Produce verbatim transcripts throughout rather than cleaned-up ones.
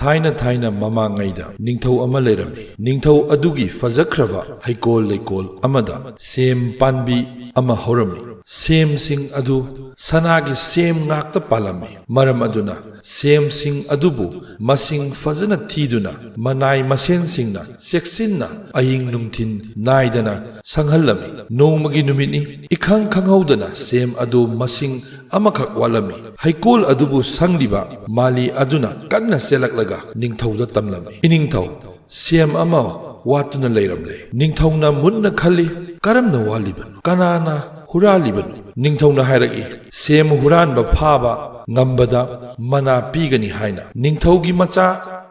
ꯊꯥꯏꯅ ꯊꯥꯏꯅ ꯃꯃꯥꯡꯉꯩꯗ ꯅꯤꯡꯊꯧ ꯑꯃ ꯂꯩꯔꯝꯃꯤ꯫ ꯅꯤꯡꯊꯧ ꯑꯗꯨꯒꯤ ꯐꯖꯈ꯭ꯔꯕ ꯍꯩꯀꯣꯜ ꯂꯩꯀꯣꯜ ꯑꯃꯗ ꯁꯦꯝ ꯄꯥꯝꯕꯤ ꯑꯃ ꯍꯧꯔꯝꯃꯤ꯫ ꯁꯦꯝꯁꯤꯡ ꯑꯗꯨ ꯁꯅꯥꯒꯤ ꯁꯦꯝ ꯉꯥꯛꯇ ꯄꯥꯜꯂꯝꯃꯤ꯫ ꯃꯔꯝ ꯑꯗꯨꯅ ꯁꯦꯝꯁꯤꯡ ꯑꯗꯨꯕꯨ ꯃꯁꯤꯡ ꯐꯖꯅ ꯊꯤꯗꯨꯅ ꯃꯅꯥꯏ ꯃꯁꯦꯟꯁꯤꯡꯅ ꯆꯦꯛꯁꯤꯟꯅ ꯑꯍꯤꯡ ꯅꯨꯡꯊꯤꯜ ꯅꯥꯏꯗꯅ ꯁꯪꯍꯜꯂꯝꯃꯤ꯫ ꯅꯣꯡꯃꯒꯤ ꯅꯨꯃꯤꯠꯅꯤ, ꯏꯈꯪ ꯈꯪꯍꯧꯗꯅ ꯁꯦꯝ ꯑꯗꯨ ꯃꯁꯤꯡ ꯑꯃꯈꯛ ꯋꯥꯠꯂꯝꯃꯤ꯫ ꯍꯩꯀꯣꯜ ꯑꯗꯨꯕꯨ ꯁꯪꯂꯤꯕ ꯃꯥꯂꯤ ꯑꯗꯨꯅ ꯀꯟꯅ ꯆꯦꯜꯂꯛꯂꯒ ꯅꯤꯡꯊꯧꯗ ꯇꯝꯂꯝꯃꯤ, "ꯏꯅꯤꯡꯊꯧ, ꯁꯦꯝ ꯑꯃ ꯋꯥꯠꯇꯨꯅ ꯂꯩꯔꯝꯂꯦ꯫" ꯅꯤꯡꯊꯧꯅ ꯃꯨꯟꯅ ꯈꯜꯂꯤ, "ꯀꯔꯝꯅ ꯋꯥꯠꯂꯤꯕꯅꯣ? ꯀꯅꯥꯅ ꯍꯨꯔꯥꯜꯂꯤꯕꯅꯣ?" ꯅꯤꯡꯊꯧꯅ ꯍꯥꯏꯔꯛꯏ, "ꯁꯦꯝ ꯍꯨꯔꯥꯟꯕ ꯐꯥꯕ ꯉꯝꯕꯗ ꯃꯅꯥ ꯄꯤꯒꯅꯤ" ꯍꯥꯏꯅ꯫ ꯅꯤꯡꯊꯧꯒꯤ ꯃꯆꯥ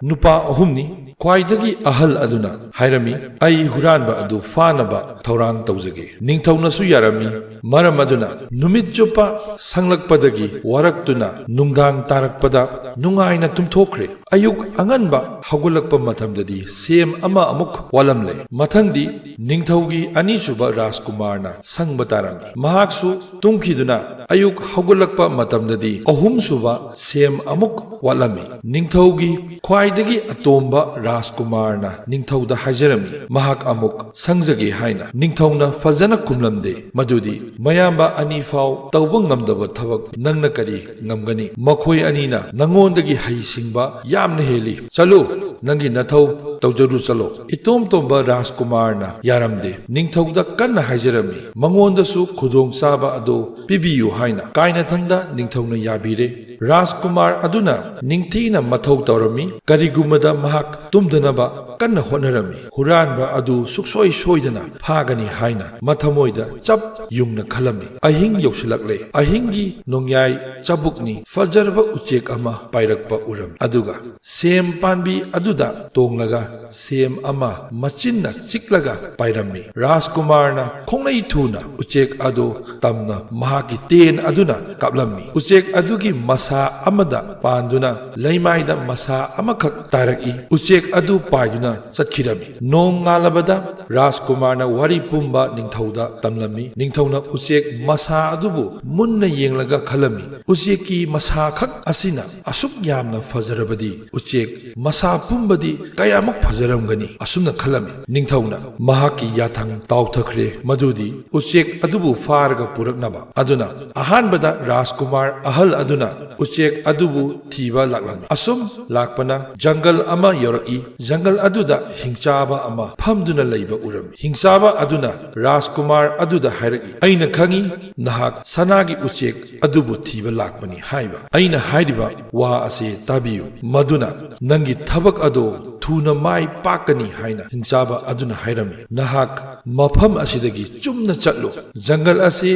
ꯅꯨꯄꯥ ꯑꯍꯨꯝꯅꯤ꯫ ꯈ꯭ꯋꯥꯏꯗꯒꯤ ꯑꯍꯜ ꯑꯗꯨꯅ ꯍꯥꯏꯔꯝꯃꯤ, "ꯑꯩ ꯍꯨꯔꯥꯟꯕ ꯑꯗꯨ ꯐꯥꯅꯕ ꯊꯧꯔꯥꯡ ꯇꯧꯖꯒꯦ꯫" ꯅꯤꯡꯊꯧꯅꯁꯨ ꯌꯥꯔꯝꯃꯤ꯫ ꯃꯔꯝ ꯑꯗꯨꯅ ꯅꯨꯃꯤꯠ ꯆꯨꯞꯄ ꯁꯪꯂꯛꯄꯗꯒꯤ ꯋꯥꯔꯛꯇꯨꯅ ꯅꯨꯡꯗꯥꯡ ꯇꯥꯔꯛꯄꯗ ꯅꯨꯡꯉꯥꯏꯅ ꯇꯨꯝꯊꯣꯛꯈ꯭ꯔꯦ꯫ ꯑꯌꯨꯛ ꯑꯉꯟꯕ ꯍꯧꯒꯠꯂꯛꯄ ꯃꯇꯝꯗꯗꯤ ꯁꯦꯝ ꯑꯃ ꯑꯃꯨꯛ ꯋꯥꯠꯂꯝꯂꯦ꯫ ꯃꯊꯪꯗꯤ ꯅꯤꯡꯊꯧꯒꯤ ꯑꯅꯤꯁꯨꯕ ꯔꯥꯖꯀꯨꯃꯥꯔꯅ ꯁꯪꯕ ꯇꯥꯔꯝꯃꯤ꯫ ꯃꯍꯥꯛꯁꯨ ꯇꯨꯝꯈꯤꯗꯨꯅ ꯑꯌꯨꯛ ꯍꯧꯒꯠꯂꯛꯄ ꯃꯇꯝꯗꯗꯤ ꯑꯍꯨꯝꯁꯨꯕ ꯁꯦꯝ ꯑꯃꯨꯛ ꯋꯥꯠꯂꯝꯃꯤ꯫ ꯅꯤꯡꯊꯧꯒꯤ ꯈ꯭ꯋꯥꯏꯗꯒꯤ ꯑꯇꯣꯝꯕ ꯔꯥꯖꯀꯨꯃꯥꯔꯅ ꯅꯤꯡꯊꯧꯗ ꯍꯥꯏꯖꯔꯝꯃꯤ, ꯃꯍꯥꯛ ꯑꯃꯨꯛ ꯁꯪꯖꯒꯦ ꯍꯥꯏꯅ꯫ ꯅꯤꯡꯊꯧꯅ ꯐꯖꯅ ꯈꯨꯝꯂꯝꯗꯦ꯫ ꯃꯗꯨꯗꯤ, "ꯃꯌꯥꯝꯕ ꯑꯅꯤ ꯐꯥꯎ ꯇꯧꯕ ꯉꯝꯗꯕ ꯊꯕꯛ ꯅꯪꯅ ꯀꯔꯤ ꯉꯝꯒꯅꯤ? ꯃꯈꯣꯏ ꯑꯅꯤꯅ ꯅꯉꯣꯟꯗꯒꯤ ꯍꯩꯁꯤꯡꯕ ꯌꯥꯝꯅ ꯍꯦꯜꯂꯤ꯫ ꯆꯠꯂꯨ, ꯅꯪꯒꯤ ꯅꯊꯧ ꯇꯧꯖꯔꯨ ꯆꯠꯂꯣ꯫" ꯏꯇꯣꯝ ꯇꯣꯝꯕ ꯔꯥꯖꯀꯨꯃꯥꯔꯅ ꯌꯥꯔꯝꯗꯦ꯫ ꯅꯤꯡꯊꯧꯗ ꯀꯟꯅ ꯍꯥꯏꯖꯔꯝꯃꯤ, ꯃꯉꯣꯟꯗꯁꯨ ꯈꯨꯗꯣꯡꯆꯥꯕ ꯑꯗꯨ ꯄꯤꯕꯤꯌꯨ ꯍꯥꯏꯅ꯫ ꯀꯥꯏꯅꯊꯪꯗ ꯅꯤꯡꯊꯧꯅ ꯌꯥꯕꯤꯔꯦ꯫ ꯔꯥꯖꯀꯨꯃꯥꯔ ꯑꯗꯨꯅ ꯅꯤꯡꯊꯤꯅ ꯃꯊꯧ ꯇꯧꯔꯝꯃꯤ꯫ ꯀꯔꯤꯒꯨꯝꯕꯗ ꯃꯍꯥꯛ ꯇꯨꯝꯗꯅꯕ ꯀꯟꯅ ꯍꯣꯠꯅꯔꯝꯃꯤ꯫ ꯍꯨꯔꯥꯟꯕ ꯑꯗꯨ ꯁꯨꯛꯁꯣꯏ ꯁꯣꯏꯗꯅ ꯐꯥꯒꯅꯤ ꯍꯥꯏꯅ ꯃꯊꯃꯣꯏꯗ ꯆꯞ ꯌꯨꯡꯅ ꯈꯜꯂꯝꯃꯤ꯫ ꯑꯍꯤꯡ ꯌꯧꯁꯤꯜꯂꯛꯂꯦ꯫ ꯑꯍꯤꯡꯒꯤ ꯅꯣꯡꯌꯥꯏ ꯆꯕꯨꯛꯅꯤ꯫ ꯐꯖꯔꯕ ꯎꯆꯦꯛ ꯑꯃ ꯄꯥꯏꯔꯛꯄ ꯎꯔꯝꯃꯤ꯫ ꯑꯗꯨꯒ ꯁꯦꯝ ꯄꯥꯝꯕꯤ ꯑꯗꯨꯗ ꯇꯣꯡꯂꯒ ꯁꯦꯝ ꯑꯃ ꯃꯆꯤꯟꯅ ꯆꯤꯛꯂꯒ ꯄꯥꯏꯔꯝꯃꯤ꯫ ꯔꯥꯖꯀꯨꯃꯥꯔꯅ ꯈꯣꯡꯂꯩ ꯊꯨꯅ ꯎꯆꯦꯛ ꯑꯗꯨ ꯇꯝꯅ ꯃꯍꯥꯛꯀꯤ ꯇꯦꯟ ꯑꯗꯨꯅ ꯀꯥꯞꯂꯝꯃꯤ꯫ ꯎꯆꯦꯛ ꯑꯗꯨꯒꯤ ꯃꯁꯥ ꯑꯃꯗ ꯄꯥꯟꯗꯨꯅ ꯂꯩꯃꯥꯏꯗ ꯃꯁꯥ ꯑꯃꯈꯛ ꯇꯥꯔꯛꯏ꯫ ꯎꯆꯦꯛ ꯑꯗꯨ ꯄꯥꯏꯗꯨꯅ ꯆꯠꯈꯤꯔꯝꯃꯤ꯫ ꯅꯣꯡ ꯉꯥꯜꯂꯕꯗ ꯔꯥꯖꯀꯨꯃꯥꯔꯅ ꯋꯥꯔꯤ ꯄꯨꯝꯕ ꯅꯤꯡꯊꯧꯗ ꯇꯝꯂꯝꯃꯤ꯫ ꯅꯤꯡꯊꯧꯅ ꯎꯆꯦꯛ ꯃꯁꯥ ꯑꯗꯨꯕꯨ ꯃꯨꯟꯅ ꯌꯦꯡꯂꯒ ꯈꯜꯂꯝꯃꯤ, "ꯎꯆꯦꯛꯀꯤ ꯃꯁꯥ ꯈꯛ ꯑꯁꯤꯅ ꯑꯁꯨꯛ ꯌꯥꯝꯅ ꯐꯖꯔꯕꯗꯤ ꯎꯆꯦꯛ ꯃꯁꯥ ꯄꯨꯝꯕꯗꯤ ꯀꯌꯥꯃꯨꯛ ꯐꯖꯔꯝꯒꯅꯤ?" ꯑꯁꯨꯝꯅ ꯈꯜꯂꯝꯃꯤ꯫ ꯅꯤꯡꯊꯧꯅ ꯃꯍꯥꯛꯀꯤ ꯌꯥꯊꯪ ꯇꯥꯎꯊꯈ꯭ꯔꯦ, ꯃꯗꯨꯗꯤ ꯎꯆꯦꯛ ꯑꯗꯨꯕꯨ ꯐꯥꯔꯒ ꯄꯨꯔꯛꯅꯕ꯫ ꯑꯗꯨꯅ ꯑꯍꯥꯟꯕꯗ ꯔꯥꯖꯀꯨꯃꯥꯔ ꯑꯍꯜ ꯑꯗꯨꯅ ꯎꯆꯦꯛ ꯑꯗꯨꯕꯨ ꯊꯤꯕ ꯂꯥꯛꯂꯝꯃꯤ꯫ ꯑꯁꯨꯝ ꯂꯥꯛꯄꯅ ꯖꯪꯒꯜ ꯑꯃ ꯌꯧꯔꯛꯏ꯫ ꯖꯪꯒꯜ ꯑꯗꯨꯗ ꯍꯤꯡꯆꯥꯕ ꯑꯃ ꯐꯝꯗꯨꯅ ꯂꯩꯕ ꯎꯔꯝꯃꯤ꯫ ꯍꯤꯡꯆꯥꯕ ꯑꯗꯨꯅ ꯔꯥꯖꯀꯨꯃꯥꯔ ꯑꯗꯨꯗ ꯍꯥꯏꯔꯛꯏ, "ꯑꯩꯅ ꯈꯪꯏ, ꯅꯍꯥꯛ ꯁꯅꯥꯒꯤ ꯎꯆꯦꯛ ꯑꯗꯨꯕꯨ ꯊꯤꯕ ꯂꯥꯛꯄꯅꯤ ꯍꯥꯏꯕ꯫ ꯑꯩꯅ ꯍꯥꯏꯔꯤꯕ ꯋꯥ ꯑꯁꯤ ꯇꯥꯕꯤꯌꯨ, ꯃꯗꯨꯅ ꯅꯪꯒꯤ ꯊꯕꯛ ꯑꯗꯨ ꯊꯨꯅ ꯃꯥꯏ ꯄꯥꯛꯀꯅꯤ" ꯍꯥꯏꯅ ꯍꯤꯡꯆꯥꯕ ꯑꯗꯨꯅ ꯍꯥꯏꯔꯝꯃꯤ꯫ "ꯅꯍꯥꯛ ꯃꯐꯝ ꯑꯁꯤꯗꯒꯤ ꯆꯨꯝꯅ ꯆꯠꯂꯨ꯫ ꯖꯪꯒꯜ ꯑꯁꯤ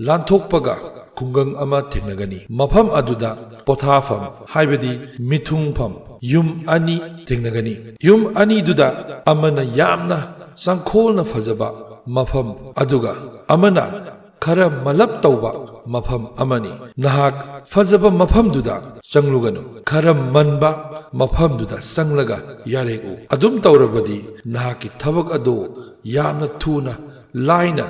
ꯂꯥꯟꯊꯣꯛꯄꯒ ꯈꯨꯡꯒꯪ ꯑꯃ ꯊꯦꯡꯅꯒꯅꯤ꯫ ꯃꯐꯝ ꯑꯗꯨꯗ ꯄꯣꯊꯥꯐꯝ, ꯍꯥꯏꯕꯗꯤ ꯃꯤꯊꯨꯡꯐꯝ, ꯌꯨꯝ ꯑꯅꯤ ꯊꯦꯡꯅꯒꯅꯤ꯫ ꯌꯨꯝ ꯑꯅꯤꯗꯨꯗ ꯑꯃꯅ ꯌꯥꯝꯅ ꯆꯪꯈꯣꯜꯅ ꯐꯖꯕ ꯃꯐꯝ, ꯑꯗꯨꯒ ꯑꯃꯅ ꯈꯔ ꯃꯂꯞ ꯇꯧꯕ ꯃꯐꯝ ꯑꯃꯅꯤ꯫ ꯅꯍꯥꯛ ꯐꯖꯕ ꯃꯐꯝꯗꯨꯗ ꯆꯪꯂꯨꯒꯅꯨ꯫ ꯈꯔ ꯃꯟꯕ ꯃꯐꯝꯗꯨꯗ ꯆꯪꯂꯒ ꯌꯥꯔꯦꯛꯎ꯫ ꯑꯗꯨꯝ ꯇꯧꯔꯕꯗꯤ ꯅꯍꯥꯛꯀꯤ ꯊꯕꯛ ꯑꯗꯨ ꯌꯥꯝꯅ ꯊꯨꯅ, ꯂꯥꯏꯅ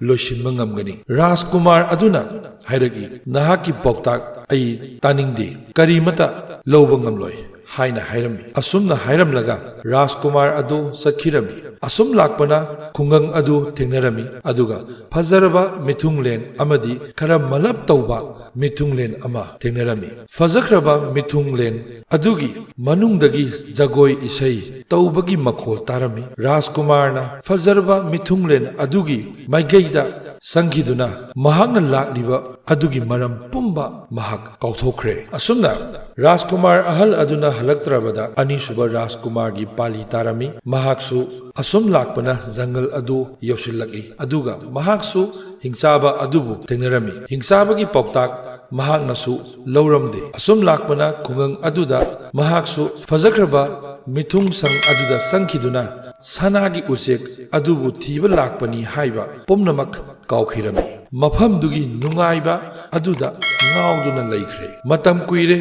ꯂꯣꯏꯁꯤꯟꯕ ꯉꯝꯒꯅꯤ꯫" ꯔꯥꯖꯀꯨꯃꯥꯔ ꯑꯗꯨꯅ ꯍꯥꯏꯔꯛꯏ, "ꯅꯍꯥꯛꯀꯤ ꯄꯥꯎꯇꯥꯛ ꯑꯩ ꯇꯥꯅꯤꯡꯗꯦ, ꯀꯔꯤꯃꯇ ꯂꯧꯕ ꯉꯝꯂꯣꯏ" ꯍꯥꯏꯅ ꯍꯥꯏꯔꯝꯃꯤ꯫ ꯑꯁꯨꯝꯅ ꯍꯥꯏꯔꯝꯂꯒ ꯔꯥꯖꯀꯨꯃꯥꯔ ꯑꯗꯨ ꯆꯠꯈꯤꯔꯝꯃꯤ꯫ ꯑꯁꯨꯝ ꯂꯥꯛꯄꯅ ꯈꯨꯡꯒꯪ ꯑꯗꯨ ꯊꯦꯡꯅꯔꯝꯃꯤ, ꯑꯗꯨꯒ ꯐꯖꯔꯕ ꯃꯤꯊꯨꯡꯂꯦꯟ ꯑꯃꯗꯤ ꯈꯔ ꯃꯂꯞ ꯇꯧꯕ ꯃꯤꯊꯨꯡꯂꯦꯟ ꯑꯃ ꯊꯦꯡꯅꯔꯝꯃꯤ꯫ ꯐꯖꯈ꯭ꯔꯕ ꯃꯤꯊꯨꯡꯂꯦꯟ ꯑꯗꯨꯒꯤ ꯃꯅꯨꯡꯗꯒꯤ ꯖꯒꯣꯏ ꯏꯁꯩ ꯇꯧꯕꯒꯤ ꯃꯈꯣꯜ ꯇꯥꯔꯝꯃꯤ꯫ ꯔꯥꯖꯀꯨꯃꯥꯔꯅ ꯐꯖꯔꯕ ꯃꯤꯊꯨꯡꯂꯦꯟ ꯑꯗꯨꯒꯤ ꯃꯥꯏꯀꯩꯗ ꯆꯪꯈꯤꯗꯨꯅ ꯃꯍꯥꯛꯅ ꯂꯥꯛꯂꯤꯕ ꯑꯗꯨꯒꯤ ꯃꯔꯝ ꯄꯨꯝꯕ ꯃꯍꯥꯛ ꯀꯥꯎꯊꯣꯛꯈ꯭ꯔꯦ꯫ ꯑꯁꯨꯝꯅ ꯔꯥꯖꯀꯨꯃꯥꯔ ꯑꯍꯜ ꯑꯗꯨꯅ ꯍꯜꯂꯛꯇ꯭ꯔꯕꯗ ꯑꯅꯤꯁꯨꯕ ꯔꯥꯖꯀꯨꯃꯥꯔꯒꯤ ꯄꯥꯂꯤ ꯇꯥꯔꯝꯃꯤ꯫ ꯃꯍꯥꯛꯁꯨ ꯑꯁꯨꯝ ꯂꯥꯛꯄꯅ ꯖꯪꯒꯜ ꯑꯗꯨ ꯌꯧꯁꯤꯜꯂꯛꯏ, ꯑꯗꯨꯒ ꯃꯍꯥꯛꯁꯨ ꯍꯤꯡꯆꯥꯕ ꯑꯗꯨꯕꯨ ꯊꯦꯡꯅꯔꯝꯃꯤ꯫ ꯍꯤꯡꯆꯥꯕꯒꯤ ꯄꯥꯎꯇꯥꯛ ꯃꯍꯥꯛꯅꯁꯨ ꯂꯧꯔꯝꯗꯦ꯫ ꯑꯁꯨꯝ ꯂꯥꯛꯄꯅ ꯈꯨꯡꯒꯪ ꯑꯗꯨꯗ ꯃꯍꯥꯛꯁꯨ ꯐꯖꯈ꯭ꯔꯕ ꯃꯤꯊꯨꯡꯁꯪ ꯑꯗꯨꯗ ꯆꯪꯈꯤꯗꯨꯅ ꯁꯅꯥꯒꯤ ꯎꯆꯦꯛ ꯑꯗꯨꯕꯨ ꯊꯤꯕ ꯂꯥꯛꯄꯅꯤ ꯍꯥꯏꯕ ꯄꯨꯝꯅꯃꯛ ꯀꯥꯎꯈꯤꯔꯝꯃꯤ꯫ ꯃꯐꯝꯗꯨꯒꯤ ꯅꯨꯡꯉꯥꯏꯕ ꯑꯗꯨꯗ ꯉꯥꯎꯗꯨꯅ ꯂꯩꯈ꯭ꯔꯦ꯫ ꯃꯇꯝ ꯀꯨꯏꯔꯦ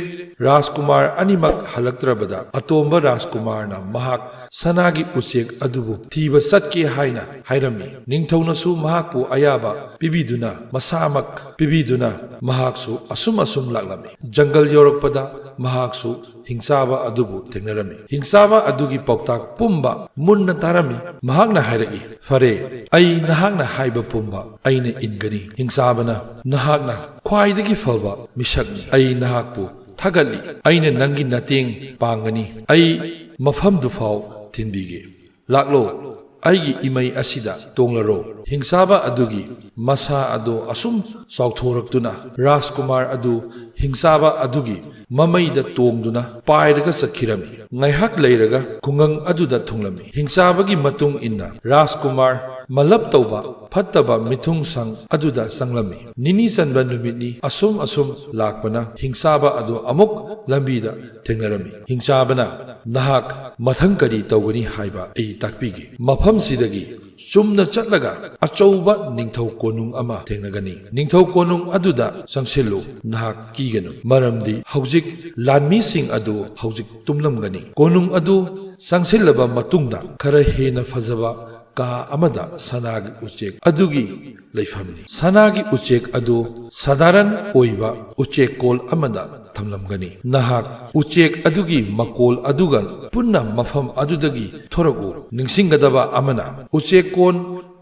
ꯔꯥꯖꯀꯨꯃꯥꯔ ꯑꯅꯤꯃꯛ ꯍꯜꯂꯛꯇ꯭ꯔꯕꯗ ꯑꯇꯣꯝꯕ ꯔꯥꯖꯀꯨꯃꯥꯔꯅ ꯃꯍꯥꯛ ꯁꯅꯥꯒꯤ ꯎꯆꯦꯛ ꯑꯗꯨꯕꯨ ꯊꯤꯕ ꯆꯠꯀꯦ ꯍꯥꯏꯅ ꯍꯥꯏꯔꯝꯃꯤ꯫ ꯅꯤꯡꯊꯧꯅꯁꯨ ꯃꯍꯥꯛꯄꯨ ꯑꯌꯥꯕ ꯄꯤꯕꯤꯗꯨꯅ, ꯃꯁꯥꯃꯛ ꯄꯤꯕꯤꯗꯨꯅ ꯃꯍꯥꯛꯁꯨ ꯑꯁꯨꯝ ꯑꯁꯨꯝ ꯂꯥꯛꯂꯝꯃꯤ꯫ ꯖꯪꯒꯜ ꯌꯧꯔꯛꯄꯗ ꯃꯍꯥꯛꯁꯨ ꯍꯤꯡꯆꯥꯕ ꯑꯗꯨꯕꯨ ꯊꯦꯡꯅꯔꯝꯃꯤ꯫ ꯍꯤꯡꯆꯥꯕ ꯑꯗꯨꯒꯤ ꯄꯥꯎꯇꯥꯛ ꯄꯨꯝꯕ ꯃꯨꯟꯅ ꯇꯥꯔꯝꯃꯤ꯫ ꯃꯍꯥꯛꯅ ꯍꯥꯏꯔꯛꯏ, "ꯐꯔꯦ, ꯑꯩ ꯅꯍꯥꯛꯅ ꯍꯥꯏꯕ ꯄꯨꯝꯕ ꯑꯩꯅ ꯏꯟꯒꯅꯤ꯫ ꯍꯤꯡꯆꯥꯕꯅ ꯅꯍꯥꯛꯅ ꯈ꯭ꯋꯥꯏꯗꯒꯤ ꯐꯕ ꯃꯤꯁꯛꯅꯤ꯫ ꯑꯩ ꯅꯍꯥꯛꯄꯨ ꯊꯥꯒꯠꯂꯤ꯫ ꯑꯩꯅ ꯅꯪꯒꯤ ꯃꯇꯦꯡ ꯄꯥꯡꯒꯅꯤ꯫ ꯑꯩ ꯃꯐꯝꯗꯨꯐꯥꯎ ꯊꯤꯟꯕꯤꯒꯦ꯫ ꯂꯥꯛꯂꯣ, ꯑꯩꯒꯤ ꯏꯃꯩ ꯑꯁꯤꯗ ꯇꯣꯡꯂꯔꯣ꯫" ꯍꯤꯡꯆꯥꯕ ꯑꯗꯨꯒꯤ ꯃꯁꯥ ꯑꯗꯨ ꯑꯁꯨꯝ ꯆꯥꯎꯊꯣꯔꯛꯇꯨꯅ ꯔꯥꯖꯀꯨꯃꯥꯔ ꯑꯗꯨ ꯍꯤꯡꯆꯥꯕ ꯑꯗꯨꯒꯤ ꯃꯃꯩꯗ ꯇꯣꯡꯗꯨꯅ ꯄꯥꯏꯔꯒ ꯆꯠꯈꯤꯔꯝꯃꯤ꯫ ꯉꯥꯏꯍꯥꯛ ꯂꯩꯔꯒ ꯈꯨꯡꯒꯪ ꯑꯗꯨꯗ ꯊꯨꯡꯂꯝꯃꯤ꯫ ꯍꯤꯡꯆꯥꯕꯒꯤ ꯃꯇꯨꯡ ꯏꯟꯅ ꯔꯥꯖꯀꯨꯃꯥꯔ ꯃꯜꯂꯞ ꯇꯧꯕ ꯐꯠꯇꯕ ꯃꯤꯊꯨꯡꯁꯪ ꯑꯗꯨꯗ ꯆꯪꯂꯝꯃꯤ꯫ ꯅꯤꯅꯤ ꯆꯟꯕ ꯅꯨꯃꯤꯠꯅꯤ ꯑꯁꯨꯝ ꯑꯁꯨꯝ ꯂꯥꯛꯄꯅ ꯍꯤꯡꯆꯥꯕ ꯑꯗꯨ ꯑꯃꯨꯛ ꯂꯝꯕꯤꯗ ꯊꯦꯡꯅꯔꯝꯃꯤ꯫ ꯍꯤꯡꯆꯥꯕꯅ, "ꯅꯍꯥꯛ ꯃꯊꯪ ꯀꯔꯤ ꯇꯧꯒꯅꯤ ꯍꯥꯏꯕ ꯑꯩ ꯇꯥꯛꯄꯤꯒꯦ꯫ ꯃꯐꯝꯁꯤꯗꯒꯤ ꯆꯨꯝꯅ ꯆꯠꯂꯒ ꯑꯆꯧꯕ ꯅꯤꯡꯊꯧ ꯀꯣꯅꯨꯡ ꯑꯃ ꯊꯦꯡꯅꯒꯅꯤ꯫ ꯅꯤꯡꯊꯧ ꯀꯣꯅꯨꯡ ꯑꯗꯨꯗ ꯆꯪꯁꯤꯜꯂꯨ꯫ ꯅꯍꯥꯛ ꯀꯤꯒꯅꯨ, ꯃꯔꯝꯗꯤ ꯍꯧꯖꯤꯛ ꯂꯥꯟꯃꯤꯁꯤꯡ ꯑꯗꯨ ꯍꯧꯖꯤꯛ ꯇꯨꯝꯂꯝꯒꯅꯤ꯫" ꯀꯣꯅꯨꯡ ꯑꯗꯨ ꯆꯪꯁꯤꯜꯂꯕ ꯃꯇꯨꯡꯗ ꯈꯔ ꯍꯦꯟꯅ ꯐꯖꯕ ꯀꯥ ꯑꯃꯗ ꯁꯅꯥꯒꯤ ꯎꯆꯦꯛ ꯑꯗꯨꯒꯤ ꯂꯩꯐꯝꯅꯤ꯫ ꯁꯅꯥꯒꯤ ꯎꯆꯦꯛ ꯑꯗꯨ ꯁꯥꯗꯥꯔꯟ ꯑꯣꯏꯕ ꯎꯆꯦꯛꯀꯣꯜ ꯑꯃꯗ ꯊꯝꯂꯝꯒꯅꯤ꯫ ꯅꯍꯥꯛ ꯎꯆꯦꯛ ꯑꯗꯨꯒꯤ ꯃꯀꯣꯜ ꯑꯗꯨꯒ ꯄꯨꯟꯅ ꯃꯐꯝ ꯑꯗꯨꯗꯒꯤ ꯊꯣꯔꯛꯎ꯫ ꯅꯤꯡꯁꯤꯡꯒꯗꯕ ꯑꯃꯅ, ꯎꯆꯦꯛꯀꯣꯟ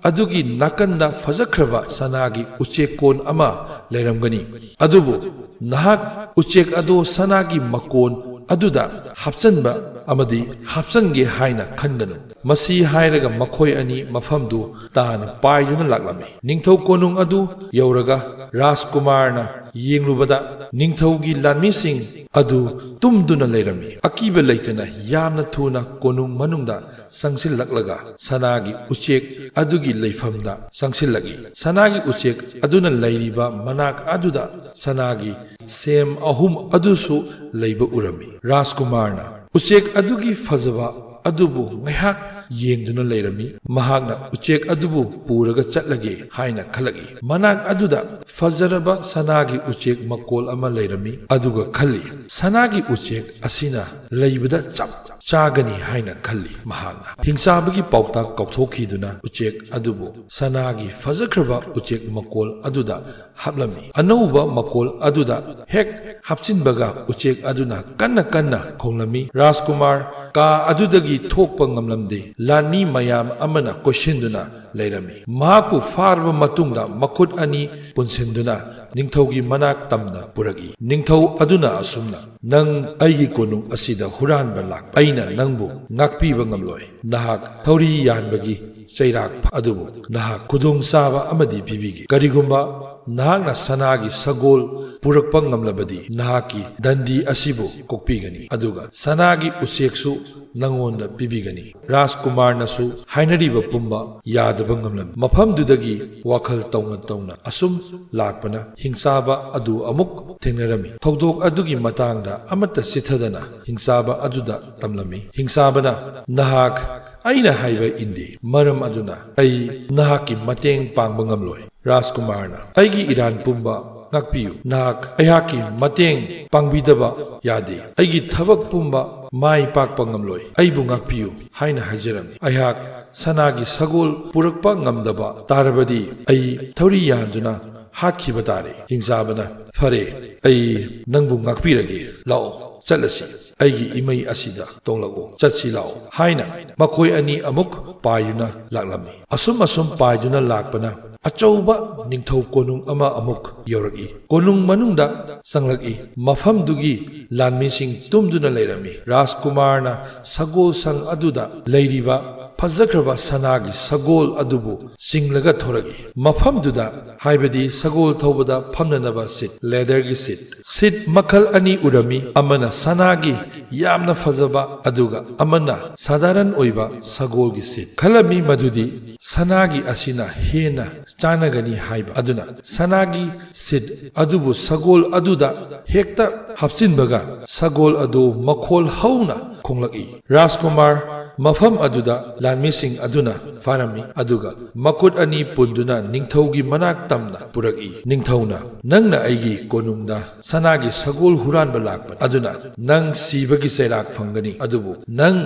ꯑꯗꯨꯒꯤ ꯅꯥꯀꯟꯗ ꯐꯖꯈ꯭ꯔꯕ ꯁꯅꯥꯒꯤ ꯎꯆꯦꯛꯀꯣꯟ ꯑꯃ ꯂꯩꯔꯝꯒꯅꯤ, ꯑꯗꯨꯕꯨ ꯅꯍꯥꯛ ꯎꯆꯦꯛ ꯑꯗꯨ ꯁꯅꯥꯒꯤ ꯃꯀꯣꯟ ꯑꯗꯨꯗ ꯍꯥꯞꯆꯟꯕ ꯑꯃꯗꯤ ꯍꯥꯞꯆꯟꯒꯦ ꯍꯥꯏꯅ ꯈꯟꯒꯅꯨ꯫ ꯃꯁꯤ ꯍꯥꯏꯔꯒ ꯃꯈꯣꯏ ꯑꯅꯤ ꯃꯐꯝꯗꯨ ꯇꯥꯅ ꯄꯥꯏꯗꯨꯅ ꯂꯥꯛꯂꯝꯃꯤ꯫ ꯅꯤꯡꯊꯧ ꯀꯣꯅꯨꯡ ꯑꯗꯨ ꯌꯧꯔꯒ ꯔꯥꯖꯀꯨꯃꯥꯔꯅ ꯌꯦꯡꯂꯨꯕꯗ ꯅꯤꯡꯊꯧꯒꯤ ꯂꯥꯟꯃꯤꯁꯤꯡ ꯑꯗꯨ ꯇꯨꯝꯗꯨꯅ ꯂꯩꯔꯝꯃꯤ꯫ ꯑꯀꯤꯕ ꯂꯩꯇꯅ ꯌꯥꯝꯅ ꯊꯨꯅ ꯀꯣꯅꯨꯡ ꯃꯅꯨꯡꯗ ꯆꯪꯁꯤꯜꯂꯛꯂꯒ ꯁꯅꯥꯒꯤ ꯎꯆꯦꯛ ꯑꯗꯨꯒꯤ ꯂꯩꯐꯝꯗ ꯆꯪꯁꯤꯜꯂꯛꯏ꯫ ꯁꯅꯥꯒꯤ ꯎꯆꯦꯛ ꯑꯗꯨꯅ ꯂꯩꯔꯤꯕ ꯃꯅꯥꯛ ꯑꯗꯨꯗ ꯁꯅꯥꯒꯤ ꯁꯦꯝ ꯑꯍꯨꯝ ꯑꯗꯨꯁꯨ ꯂꯩꯕ ꯎꯔꯝꯃꯤ꯫ ꯔꯥꯖꯀꯨꯃꯥꯔꯅ ꯎꯆꯦꯛ ꯑꯗꯨꯒꯤ ꯐꯖꯕ ꯑꯗꯨꯕꯨ ꯉꯥꯏꯍꯥꯛ ꯌꯦꯡꯗꯨꯅ ꯂꯩꯔꯝꯃꯤ꯫ ꯃꯍꯥꯛꯅ ꯎꯆꯦꯛ ꯑꯗꯨꯕꯨ ꯄꯨꯔꯒ ꯆꯠꯂꯒꯦ ꯍꯥꯏꯅ ꯈꯜꯂꯛꯏ꯫ ꯃꯅꯥꯛ ꯑꯗꯨꯗ ꯐꯖꯔꯕ ꯁꯅꯥꯒꯤ ꯎꯆꯦꯛ ꯃꯀꯣꯜ ꯑꯃ ꯂꯩꯔꯝꯃꯤ꯫ ꯑꯗꯨꯒ ꯈꯜꯂꯤ, "ꯁꯅꯥꯒꯤ ꯎꯆꯦꯛ ꯑꯁꯤꯅ ꯂꯩꯕꯗ ꯆꯞ ꯆꯥꯒꯅꯤ" ꯍꯥꯏꯅ ꯈꯜꯂꯤ꯫ ꯃꯍꯥꯛꯅ ꯍꯤꯡꯆꯥꯕꯒꯤ ꯄꯥꯎꯇꯥꯛ ꯀꯥꯎꯊꯣꯛꯈꯤꯗꯨꯅ ꯎꯆꯦꯛ ꯑꯗꯨꯕꯨ ꯁꯅꯥꯒꯤ ꯐꯖꯈ꯭ꯔꯕ ꯎꯆꯦꯛ ꯃꯀꯣꯜ ꯑꯗꯨꯗ ꯍꯥꯞꯂꯝꯃꯤ꯫ ꯑꯅꯧꯕ ꯃꯀꯣꯜ ꯑꯗꯨꯗ ꯍꯦꯛ ꯍꯥꯞꯆꯤꯟꯕꯒ ꯎꯆꯦꯛ ꯑꯗꯨꯅ ꯀꯟꯅ ꯀꯟꯅ ꯈꯣꯡꯂꯝꯃꯤ꯫ ꯔꯥꯖꯀꯨꯃꯥꯔ ꯀꯥ ꯑꯗꯨꯗꯒꯤ ꯊꯣꯛꯄ ꯉꯝꯂꯝꯗꯦ꯫ ꯂꯥꯟꯃꯤ ꯃꯌꯥꯝ ꯑꯃꯅ ꯀꯣꯏꯁꯤꯟꯗꯨꯅ ꯂꯩꯔꯝꯃꯤ꯫ ꯃꯍꯥꯛꯄꯨ ꯐꯥꯔꯕ ꯃꯇꯨꯡꯗ ꯃꯈꯨꯠ ꯑꯅꯤ ꯄꯨꯟꯁꯤꯟꯗꯨꯅ ꯅꯤꯡꯊꯧꯒꯤ ꯃꯅꯥꯛ ꯇꯝꯅ ꯄꯨꯔꯛꯏ꯫ ꯅꯤꯡꯊꯧ ꯑꯗꯨꯅ ꯑꯁꯨꯝꯅ, "ꯅꯪ ꯑꯩꯒꯤ ꯀꯣꯅꯨꯡ ꯑꯁꯤꯗ ꯍꯨꯔꯥꯟꯕ ꯂꯥꯛꯄ, ꯑꯩꯅ ꯅꯪꯕꯨ ꯉꯥꯛꯄꯤꯕ ꯉꯝꯂꯣꯏ꯫ ꯅꯍꯥꯛ ꯊꯧꯔꯤ ꯌꯥꯟꯕꯒꯤ ꯆꯩꯔꯥꯛ, ꯑꯗꯨꯕꯨ ꯅꯍꯥꯛ ꯈꯨꯗꯣꯡꯆꯥꯕ ꯑꯃꯗꯤ ꯄꯤꯕꯤꯒꯦ꯫ ꯀꯔꯤꯒꯨꯝꯕ ꯅꯍꯥꯛꯅ ꯁꯅꯥꯒꯤ ꯁꯒꯣꯜ ꯄꯨꯔꯛꯄ ꯉꯝꯂꯕꯗꯤ, ꯅꯍꯥꯛꯀꯤ ꯗꯟꯗꯤ ꯑꯁꯤꯕꯨ ꯀꯣꯛꯄꯤꯒꯅꯤ, ꯑꯗꯨꯒ ꯁꯅꯥꯒꯤ ꯎꯆꯦꯛꯁꯨ ꯅꯉꯣꯟꯗ ꯄꯤꯕꯤꯒꯅꯤ"꯫ ꯔꯥꯖꯀꯨꯃꯥꯔꯅꯁꯨ ꯍꯥꯏꯅꯔꯤꯕ ꯄꯨꯝꯕ ꯌꯥꯗꯕ ꯉꯝꯂꯝꯃꯤ꯫ ꯃꯐꯝꯗꯨꯗꯒꯤ ꯋꯥꯈꯜ ꯇꯧꯅ ꯇꯧꯅ ꯑꯁꯨꯝ ꯂꯥꯛꯄꯅ ꯍꯤꯡꯆꯥꯕ ꯑꯗꯨ ꯑꯃꯨꯛ ꯊꯦꯡꯅꯔꯝꯃꯤ꯫ ꯊꯧꯗꯣꯛ ꯑꯗꯨꯒꯤ ꯃꯇꯥꯡꯗ ꯑꯃꯠꯇ ꯆꯤꯊꯗꯅ ꯍꯤꯡꯆꯥꯕ ꯑꯗꯨꯗ ꯇꯝꯂꯝꯃꯤ꯫ ꯍꯤꯡꯆꯥꯕꯅ, "ꯅꯍꯥꯛ ꯑꯩꯅ ꯍꯥꯏꯕ ꯏꯟꯗꯦ, ꯃꯔꯝ ꯑꯗꯨꯅ ꯑꯩ ꯅꯍꯥꯛꯀꯤ ꯃꯇꯦꯡ ꯄꯥꯡꯕ ꯉꯝꯂꯣꯏ"꯫ ꯔꯥꯖꯀꯨꯃꯥꯔꯅ, "ꯑꯩꯒꯤ ꯏꯔꯥꯟ ꯄꯨꯝꯕ ꯉꯥꯛꯄꯤꯌꯨ꯫ ꯅꯍꯥꯛ ꯑꯩꯍꯥꯛꯀꯤ ꯃꯇꯦꯡ ꯄꯥꯡꯕꯤꯗꯕ ꯌꯥꯗꯦ꯫ ꯑꯩꯒꯤ ꯊꯕꯛ ꯄꯨꯝꯕ ꯃꯥꯏ ꯄꯥꯛꯄ ꯉꯝꯂꯣꯏ꯫ ꯑꯩꯕꯨ ꯉꯥꯛꯄꯤꯌꯨ" ꯍꯥꯏꯅ ꯍꯥꯏꯖꯔꯝꯃꯤ꯫ "ꯑꯩꯍꯥꯛ ꯁꯅꯥꯒꯤ ꯁꯒꯣꯜ ꯄꯨꯔꯛꯄ ꯉꯝꯗꯕ ꯇꯥꯔꯕꯗꯤ ꯑꯩ ꯊꯧꯔꯤ ꯌꯥꯟꯗꯨꯅ ꯍꯥꯠꯈꯤꯕ ꯇꯥꯔꯦ"꯫ ꯍꯤꯡꯆꯥꯕꯅ, "ꯐꯔꯦ, ꯑꯩ ꯅꯪꯕꯨ ꯉꯥꯛꯄꯤꯔꯒꯦ꯫ ꯂꯥꯛꯑꯣ, ꯆꯠꯂꯁꯤ꯫ ꯑꯩꯒꯤ ꯏꯃꯩ ꯑꯁꯤꯗ ꯇꯣꯡꯂꯛꯑꯣ꯫ ꯆꯠꯁꯤ ꯂꯥꯛꯑꯣ" ꯍꯥꯏꯅ ꯃꯈꯣꯏ ꯑꯅꯤ ꯑꯃꯨꯛ ꯄꯥꯏꯗꯨꯅ ꯂꯥꯛꯂꯝꯃꯤ꯫ ꯑꯁꯨꯝ ꯑꯁꯨꯝ ꯄꯥꯏꯗꯨꯅ ꯂꯥꯛꯄꯅ ꯑꯆꯧꯕ ꯅꯤꯡꯊꯧ ꯀꯣꯅꯨꯡ ꯑꯃ ꯑꯃꯨꯛ ꯌꯧꯔꯛꯏ꯫ ꯀꯣꯅꯨꯡ ꯃꯅꯨꯡꯗ ꯆꯪꯂꯛꯏ꯫ ꯃꯐꯝꯗꯨꯒꯤ ꯂꯥꯟꯃꯤꯁꯤꯡ ꯇꯨꯝꯗꯨꯅ ꯂꯩꯔꯝꯃꯤ꯫ ꯔꯥꯖꯀꯨꯃꯥꯔꯅ ꯁꯒꯣꯜ ꯁꯪ ꯑꯗꯨꯗ ꯂꯩꯔꯤꯕ ꯐꯖꯈ꯭ꯔꯕ ꯁꯅꯥꯒꯤ ꯁꯒꯣꯜ ꯑꯗꯨꯕꯨ ꯆꯤꯡꯂꯒ ꯊꯣꯔꯛꯏ꯫ ꯃꯐꯝꯗꯨꯗ, ꯍꯥꯏꯕꯗꯤ ꯁꯒꯣꯜ ꯊꯧꯕꯗ ꯐꯝꯅꯅꯕ ꯁꯤꯠ, ꯂꯦꯗꯔꯒꯤ ꯁꯤꯠ, ꯁꯤꯠ ꯃꯈꯜ ꯑꯅꯤ ꯎꯔꯝꯃꯤ, ꯑꯃꯅ ꯁꯅꯥꯒꯤ ꯌꯥꯝꯅ ꯐꯖꯕ, ꯑꯗꯨꯒ ꯑꯃꯅ ꯁꯥꯗꯥꯔꯟ ꯑꯣꯏꯕ ꯁꯒꯣꯜꯒꯤ ꯁꯤꯠ꯫ ꯈꯜꯂꯝꯃꯤ ꯃꯗꯨꯗꯤ ꯁꯅꯥꯒꯤ ꯑꯁꯤꯅ ꯍꯦꯟꯅ ꯆꯥꯟꯅꯒꯅꯤ ꯍꯥꯏꯕ꯫ ꯑꯗꯨꯅ ꯁꯅꯥꯒꯤ ꯁꯤꯠ ꯑꯗꯨꯕꯨ ꯁꯒꯣꯜ ꯑꯗꯨꯗ ꯍꯦꯛꯇ ꯍꯥꯞꯆꯤꯟꯕꯒ ꯁꯒꯣꯜ ꯑꯗꯨ ꯃꯈꯣꯜ ꯍꯧꯅ ꯐꯣꯡꯂꯛꯏ꯫ ꯔꯥꯖꯀꯨꯃꯥꯔ ꯃꯐꯝ ꯑꯗꯨꯗ ꯂꯥꯟꯃꯤꯁꯤꯡ ꯑꯗꯨꯅ ꯐꯥꯔꯝꯃꯤ, ꯑꯗꯨꯒ ꯃꯈꯨꯠ ꯑꯅꯤ ꯄꯨꯟꯗꯨꯅ ꯅꯤꯡꯊꯧꯒꯤ ꯃꯅꯥꯛ ꯇꯝꯅ ꯄꯨꯔꯛꯏ꯫ ꯅꯤꯡꯊꯧꯅ, "ꯅꯪꯅ ꯑꯩꯒꯤ ꯀꯣꯅꯨꯡꯗ ꯁꯅꯥꯒꯤ ꯁꯒꯣꯜ ꯍꯨꯔꯥꯟꯕ ꯂꯥꯛꯄꯅꯤ, ꯑꯗꯨꯅ ꯅꯪ ꯁꯤꯕꯒꯤ ꯆꯩꯔꯥꯛ ꯐꯪꯒꯅꯤ, ꯑꯗꯨꯕꯨ ꯅꯪ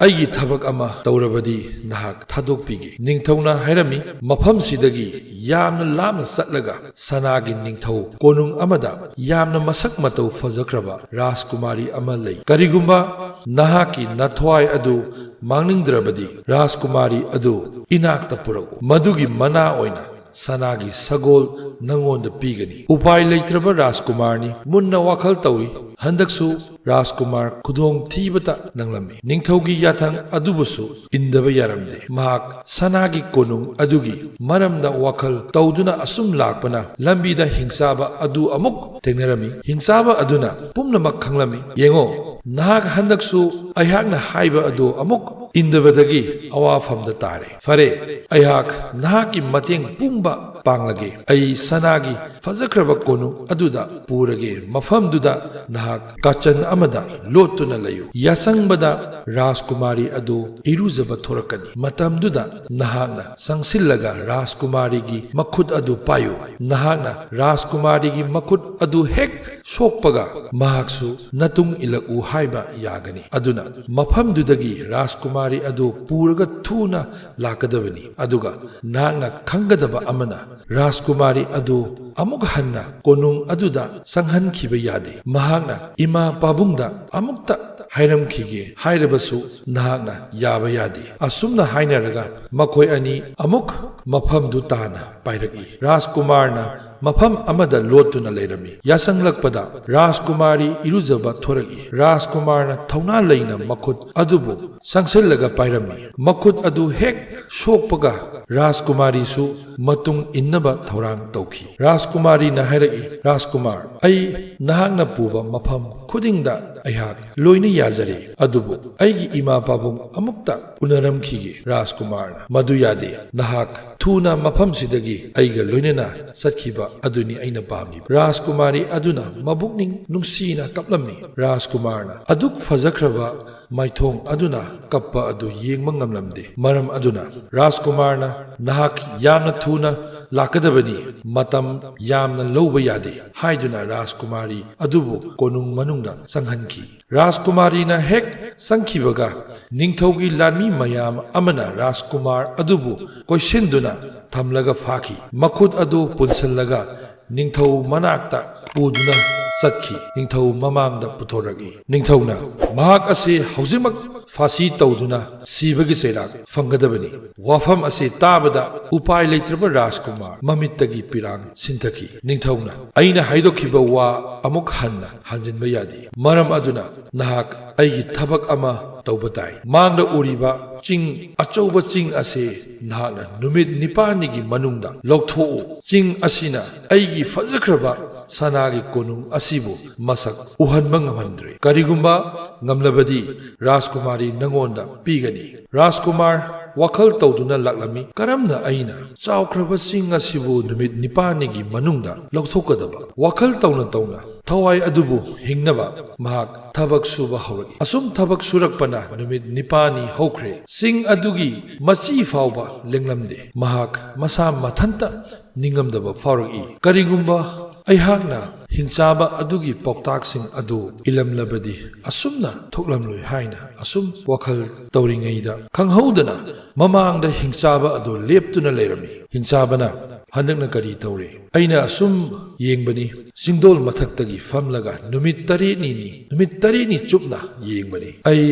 ꯑꯩꯒꯤ ꯊꯕꯛ ꯑꯃ ꯇꯧꯔꯕꯗꯤ ꯅꯍꯥꯛ ꯊꯥꯗꯣꯛꯄꯤꯒꯦ꯫" ꯅꯤꯡꯊꯧꯅ ꯍꯥꯏꯔꯝꯃꯤ, "ꯃꯐꯝꯁꯤꯗꯒꯤ ꯌꯥꯝꯅ ꯂꯥꯞꯅ ꯆꯠꯂꯒ ꯁꯅꯥꯒꯤ ꯅꯤꯡꯊꯧ ꯀꯣꯅꯨꯡ ꯑꯃꯗ ꯌꯥꯝꯅ ꯃꯁꯛ ꯃꯇꯧ ꯐꯖꯈ꯭ꯔꯕ ꯔꯥꯖꯀꯨꯃꯥꯔꯤ ꯑꯃ ꯂꯩ꯫ ꯀꯔꯤꯒꯨꯝꯕ ꯅꯍꯥꯛꯀꯤ ꯅꯊ꯭ꯋꯥꯏ ꯑꯗꯨ ꯃꯥꯡꯅꯤꯡꯗ꯭ꯔꯕꯗꯤ ꯔꯥꯖꯀꯨꯃꯥꯔꯤ ꯑꯗꯨ ꯏꯅꯥꯛꯇ ꯄꯨꯔꯛꯎ꯫ ꯃꯗꯨꯒꯤ ꯃꯅꯥ ꯑꯣꯏꯅ ꯁꯅꯥꯒꯤ ꯁꯒꯣꯜ ꯅꯪꯉꯣꯟꯗ ꯄꯤꯒꯅꯤ꯫" ꯎꯄꯥꯏ ꯂꯩꯇ꯭ꯔꯕ ꯔꯥꯖꯀꯨꯃꯥꯔꯅꯤ ꯃꯨꯟꯅ ꯋꯥꯈꯜ ꯇꯧꯏ꯫ ꯍꯟꯗꯛꯁꯨ ꯔꯥꯖꯀꯨꯃꯥꯔ ꯈꯨꯗꯣꯡ ꯊꯤꯕꯇ ꯅꯪꯂꯝꯃꯤ꯫ ꯅꯤꯡꯊꯧꯒꯤ ꯌꯥꯊꯪ ꯑꯗꯨꯕꯨꯁꯨ ꯏꯟꯗꯕ ꯌꯥꯔꯝꯗꯦ꯫ ꯃꯍꯥꯛ ꯁꯅꯥꯒꯤ ꯀꯣꯅꯨꯡ ꯑꯗꯨꯒꯤ ꯃꯔꯝꯗ ꯋꯥꯈꯜ ꯇꯧꯗꯨꯅ ꯑꯁꯨꯝ ꯂꯥꯛꯄꯅ ꯂꯝꯕꯤꯗ ꯍꯤꯡꯆꯥꯕ ꯑꯗꯨ ꯑꯃꯨꯛ ꯊꯦꯡꯅꯔꯝꯃꯤ꯫ ꯍꯤꯡꯆꯥꯕ ꯑꯗꯨꯅ ꯄꯨꯝꯅꯃꯛ ꯈꯪꯂꯝꯃꯤ꯫ "ꯌꯦꯡꯉꯣ, ꯅꯍꯥꯛ ꯍꯟꯗꯛꯁꯨ ꯑꯩꯍꯥꯛꯅ ꯍꯥꯏꯕ ꯑꯗꯨ ꯑꯃꯨꯛ ꯏꯟꯗꯕꯗꯒꯤ ꯑꯋꯥꯐꯝꯗ ꯇꯥꯔꯦ꯫ ꯐꯔꯦ, ꯑꯩꯍꯥꯛ ꯅꯍꯥꯛꯀꯤ ꯃꯇꯦꯡ ꯄꯨꯝꯕ ꯄꯥꯡꯂꯒꯦ꯫ ꯑꯩ ꯁꯅꯥꯒꯤ ꯐꯖꯈ꯭ꯔꯕ ꯀꯣꯅꯨꯡ ꯑꯗꯨꯗ ꯄꯨꯔꯒꯦ꯫ ꯃꯐꯝꯗꯨꯗ ꯅꯍꯥꯛ ꯀꯥꯆꯟ ꯑꯃꯗ ꯂꯣꯠꯇꯨꯅ ꯂꯩꯌꯨ꯫ ꯌꯥꯆꯪꯕꯗ ꯔꯥꯖꯀꯨꯃꯥꯔꯤ ꯑꯗꯨ ꯏꯔꯨꯖꯕ ꯊꯣꯔꯛꯀꯅꯤ꯫ ꯃꯇꯝꯗꯨꯗ ꯅꯍꯥꯛꯅ ꯆꯪꯁꯤꯜꯂꯒ ꯔꯥꯖꯀꯨꯃꯥꯔꯤꯒꯤ ꯃꯈꯨꯠ ꯑꯗꯨ ꯄꯥꯏꯌꯨ꯫ ꯅꯍꯥꯛꯅ ꯔꯥꯖꯀꯨꯃꯥꯔꯤꯒꯤ ꯃꯈꯨꯠ ꯑꯗꯨ ꯍꯦꯛ ꯁꯣꯛꯄꯒ ꯃꯍꯥꯛꯁꯨ ꯅꯇꯨꯡ ꯏꯜꯂꯛꯎ ꯍꯥꯏꯕ ꯌꯥꯒꯅꯤ꯫ ꯑꯗꯨꯅ ꯃꯐꯝꯗꯨꯗꯒꯤ ꯔꯥꯖꯀꯨꯃꯥꯔꯤ ꯑꯗꯨ ꯄꯨꯔꯒ ꯊꯨꯅ ꯂꯥꯛꯀꯗꯕꯅꯤ꯫ ꯑꯗꯨꯒ ꯅꯍꯥꯛꯅ ꯈꯪꯒꯗꯕ ꯑꯃꯅ, ꯔꯥꯖꯀꯨꯃꯥꯔꯤ ꯑꯗꯨ ꯑꯃꯨꯛ ꯍꯟꯅ ꯀꯣꯅꯨꯡ ꯑꯗꯨꯗ ꯆꯪꯍꯟꯈꯤꯕ ꯌꯥꯗꯦ꯫ ꯃꯍꯥꯛꯅ ꯏꯃꯥ ꯄꯥꯕꯨꯡꯗ ꯑꯃꯨꯛꯇ ꯍꯥꯏꯔꯝꯈꯤꯒꯦ ꯍꯥꯏꯔꯕꯁꯨ ꯅꯍꯥꯛꯅ ꯌꯥꯕ ꯌꯥꯗꯦ꯫" ꯑꯁꯨꯝꯅ ꯍꯥꯏꯅꯔꯒ ꯃꯈꯣꯏ ꯑꯅꯤ ꯑꯃꯨꯛ ꯃꯐꯝꯗꯨ ꯇꯥꯅ ꯄꯥꯏꯔꯛꯏ꯫ ꯔꯥꯖꯀꯨꯃꯥꯔꯅ ꯃꯐꯝ ꯑꯃꯗ ꯂꯣꯠꯇꯨꯅ ꯂꯩꯔꯝꯃꯤ꯫ ꯌꯥꯆꯪꯂꯛꯄꯗ ꯔꯥꯖꯀꯨꯃꯥꯔꯤ ꯏꯔꯨꯖꯕ ꯊꯣꯔꯛꯏ꯫ ꯔꯥꯖꯀꯨꯃꯥꯔꯅ ꯊꯧꯅꯥ ꯂꯩꯅ ꯃꯈꯨꯠ ꯑꯗꯨꯕꯨ ꯆꯪꯁꯤꯜꯂꯒ ꯄꯥꯏꯔꯝꯃꯤ꯫ ꯃꯈꯨꯠ ꯑꯗꯨ ꯍꯦꯛ ꯁꯣꯛꯄꯒ ꯔꯥꯖꯀꯨꯃꯥꯔꯤꯁꯨ ꯃꯇꯨꯡ ꯏꯟꯅꯕ ꯊꯧꯔꯥꯡ ꯇꯧꯈꯤ꯫ ꯔꯥꯖꯀꯨꯃꯥꯔꯤꯅ ꯍꯥꯏꯔꯛꯏ, "ꯔꯥꯖꯀꯨꯃꯥꯔ, ꯑꯩ ꯅꯍꯥꯛꯅ ꯄꯨꯕ ꯃꯐꯝ ꯈꯨꯗꯤꯡꯗ ꯑꯩꯍꯥꯛ ꯂꯣꯏꯅ ꯌꯥꯖꯔꯦ, ꯑꯗꯨꯕꯨ ꯑꯩꯒꯤ ꯏꯃꯥ ꯄꯥꯕꯨꯡ ꯑꯃꯨꯛꯇ ꯎꯅꯔꯝꯈꯤꯒꯦ꯫ ꯔꯥꯖꯀꯨꯃꯥꯔꯅ, "ꯃꯗꯨ ꯌꯥꯗꯦ, ꯅꯍꯥꯛ ꯊꯨꯅ ꯃꯐꯝꯁꯤꯗꯒꯤ ꯑꯩꯒ ꯂꯣꯏꯅꯅ ꯆꯠꯈꯤꯕ ꯑꯗꯨꯅꯤ ꯑꯩꯅ ꯄꯥꯝꯂꯤꯕ"꯫ ꯔꯥꯖꯀꯨꯃꯥꯔꯤ ꯑꯗꯨꯅ ꯃꯕꯨꯛꯅꯤꯡ ꯅꯨꯡꯁꯤꯅ ꯀꯞꯂꯝꯃꯤ꯫ ꯔꯥꯖꯀꯨꯃꯥꯔꯅ ꯑꯗꯨꯛ ꯐꯖꯈ꯭ꯔꯕ ꯃꯥꯏꯊꯣꯡ ꯑꯗꯨꯅ ꯀꯞꯄ ꯑꯗꯨ ꯌꯦꯡꯕ ꯉꯝꯂꯝꯗꯦ꯫ ꯃꯔꯝ ꯑꯗꯨꯅ ꯔꯥꯖꯀꯨꯃꯥꯔꯅ, "ꯅꯍꯥꯛ ꯌꯥꯝꯅ ꯊꯨꯅ ꯂꯥꯛꯀꯗꯕꯅꯤ, ꯃꯇꯝ ꯌꯥꯝꯅ ꯂꯧꯕ ꯌꯥꯗꯦ" ꯍꯥꯏꯗꯨꯅ ꯔꯥꯖꯀꯨꯃꯥꯔꯤ ꯑꯗꯨꯕꯨ ꯀꯣꯅꯨꯡ ꯃꯅꯨꯡꯗ ꯆꯪꯍꯟꯈꯤ꯫ ꯔꯥꯖꯀꯨꯃꯥꯔꯤꯅ ꯍꯦꯛ ꯆꯪꯈꯤꯕꯒ, ꯅꯤꯡꯊꯧꯒꯤ ꯂꯥꯟꯃꯤ ꯃꯌꯥꯝ ꯑꯃꯅ ꯔꯥꯖꯀꯨꯃꯥꯔ ꯑꯗꯨꯕꯨ ꯀꯣꯏꯁꯤꯟꯗꯨꯅ ꯊꯝꯂꯒ ꯐꯥꯈꯤ꯫ ꯃꯈꯨꯠ ꯑꯗꯨ ꯄꯨꯟꯁꯤꯜꯂꯒ ꯅꯤꯡꯊꯧ ꯃꯅꯥꯛꯇ ꯄꯨꯗꯨꯅ ꯆꯠꯈꯤ꯫ ꯅꯤꯡꯊꯧ ꯃꯃꯥꯡꯗ ꯄꯨꯊꯣꯔꯛꯏ꯫ ꯅꯤꯡꯊꯧꯅ, "ꯃꯍꯥꯛ ꯑꯁꯤ ꯍꯧꯖꯤꯛꯃꯛ ꯐꯥꯁꯤ ꯇꯧꯗꯨꯅ ꯁꯤꯕꯒꯤ ꯆꯩꯔꯥꯛ ꯐꯪꯒꯗꯕꯅꯤ"꯫ ꯋꯥꯐꯝ ꯑꯁꯤ ꯇꯥꯕꯗ ꯎꯄꯥꯏ ꯂꯩꯇ꯭ꯔꯕ ꯔꯥꯖꯀꯨꯃꯥꯔ ꯃꯃꯤꯠꯇꯒꯤ ꯄꯤꯔꯥꯡ ꯁꯤꯟꯊꯈꯤ꯫ ꯅꯤꯡꯊꯧꯅ, "ꯑꯩꯅ ꯍꯥꯏꯗꯣꯛꯈꯤꯕ ꯋꯥ ꯑꯃꯨꯛ ꯍꯟꯅ ꯍꯟꯖꯤꯟꯕ ꯌꯥꯗꯦ꯫ ꯃꯔꯝ ꯑꯗꯨꯅ ꯅꯍꯥꯛ ꯑꯩꯒꯤ ꯊꯕꯛ ꯑꯃ ꯇꯧꯕ ꯇꯥꯏ꯫ ꯃꯥꯡꯗ ꯎꯔꯤꯕ ꯆꯤꯡ, ꯑꯆꯧꯕ ꯆꯤꯡ ꯑꯁꯤ ꯅꯍꯥꯛꯅ ꯅꯨꯃꯤꯠ ꯅꯤꯄꯥꯜꯅꯤꯒꯤ ꯃꯅꯨꯡꯗ ꯂꯧꯊꯣꯛꯎ꯫ ꯆꯤꯡ ꯑꯁꯤꯅ ꯑꯩꯒꯤ ꯐꯖꯈ꯭ꯔꯕ ꯁꯅꯥꯒꯤ ꯀꯣꯅꯨꯡ ꯑꯁꯤꯕꯨ ꯃꯁꯛ ꯎꯍꯟꯕ ꯉꯝꯍꯟꯗ꯭ꯔꯦ꯫ ꯀꯔꯤꯒꯨꯝꯕ ꯉꯝꯂꯕꯗꯤ ꯔꯥꯖꯀꯨꯃꯥꯔꯤ ꯅꯉꯣꯟꯗ ꯄꯤꯒꯅꯤ"꯫ ꯔꯥꯖꯀꯨꯃꯥꯔ ꯋꯥꯈꯜ ꯇꯧꯗꯨꯅ ꯂꯥꯛꯂꯝꯃꯤ꯫ "ꯀꯔꯝꯅ ꯑꯩꯅ ꯆꯥꯎꯈ꯭ꯔꯕ ꯆꯤꯡ ꯑꯁꯤꯕꯨ ꯅꯨꯃꯤꯠ ꯅꯤꯄꯥꯜꯅꯤꯒꯤ ꯃꯅꯨꯡꯗ ꯂꯧꯊꯣꯛꯀꯗꯕ?" ꯋꯥꯈꯜ ꯇꯧꯅ ꯇꯧꯅ ꯊꯋꯥꯏ ꯑꯗꯨꯕꯨ ꯍꯤꯡꯅꯕ ꯃꯍꯥꯛ ꯊꯕꯛ ꯁꯨꯕ ꯍꯧꯔꯛꯏ꯫ ꯑꯁꯨꯝ ꯊꯕꯛ ꯁꯨꯔꯛꯄꯅ ꯅꯨꯃꯤꯠ ꯅꯤꯄꯥꯜꯅꯤ ꯍꯧꯈ꯭ꯔꯦ꯫ ꯆꯤꯡ ꯑꯗꯨꯒꯤ ꯃꯆꯤ ꯐꯥꯎꯕ ꯂꯦꯡꯂꯝꯗꯦ꯫ ꯃꯍꯥꯛ ꯃꯁꯥ ꯃꯊꯟꯇ ꯅꯤꯡꯉꯝꯗꯕ ꯐꯥꯎꯔꯛꯏ꯫ "ꯀꯔꯤꯒꯨꯝꯕ ꯑꯩꯍꯥꯛꯅ ꯍꯤꯡꯆꯥꯕ ꯑꯗꯨꯒꯤ ꯄꯥꯎꯇꯥꯛꯁꯤꯡ ꯑꯗꯨ ꯏꯜꯂꯝꯂꯕꯗꯤ ꯑꯁꯨꯝꯅ ꯊꯣꯛꯂꯝꯂꯣꯏ" ꯍꯥꯏꯅ ꯑꯁꯨꯝ ꯋꯥꯈꯜ ꯇꯧꯔꯤꯉꯩꯗ, ꯈꯪꯍꯧꯗꯅ ꯃꯃꯥꯡꯗ ꯍꯤꯡꯆꯥꯕ ꯑꯗꯨ ꯂꯦꯞꯇꯨꯅ ꯂꯩꯔꯝꯃꯤ꯫ ꯍꯤꯡꯆꯥꯕꯅ, "ꯍꯟꯗꯛꯅ ꯀꯔꯤ ꯇꯧꯔꯦ? ꯑꯩꯅ ꯑꯁꯨꯝ ꯌꯦꯡꯕꯅꯤ, ꯆꯤꯡꯗꯣꯜ ꯃꯊꯛꯇꯒꯤ ꯐꯝꯂꯒ ꯅꯨꯃꯤꯠ ꯇꯔꯦꯠꯅꯤꯅꯤ, ꯅꯨꯃꯤꯠ ꯇꯔꯦꯠꯅꯤ ꯆꯨꯞꯅ ꯌꯦꯡꯕꯅꯤ꯫ ꯑꯩ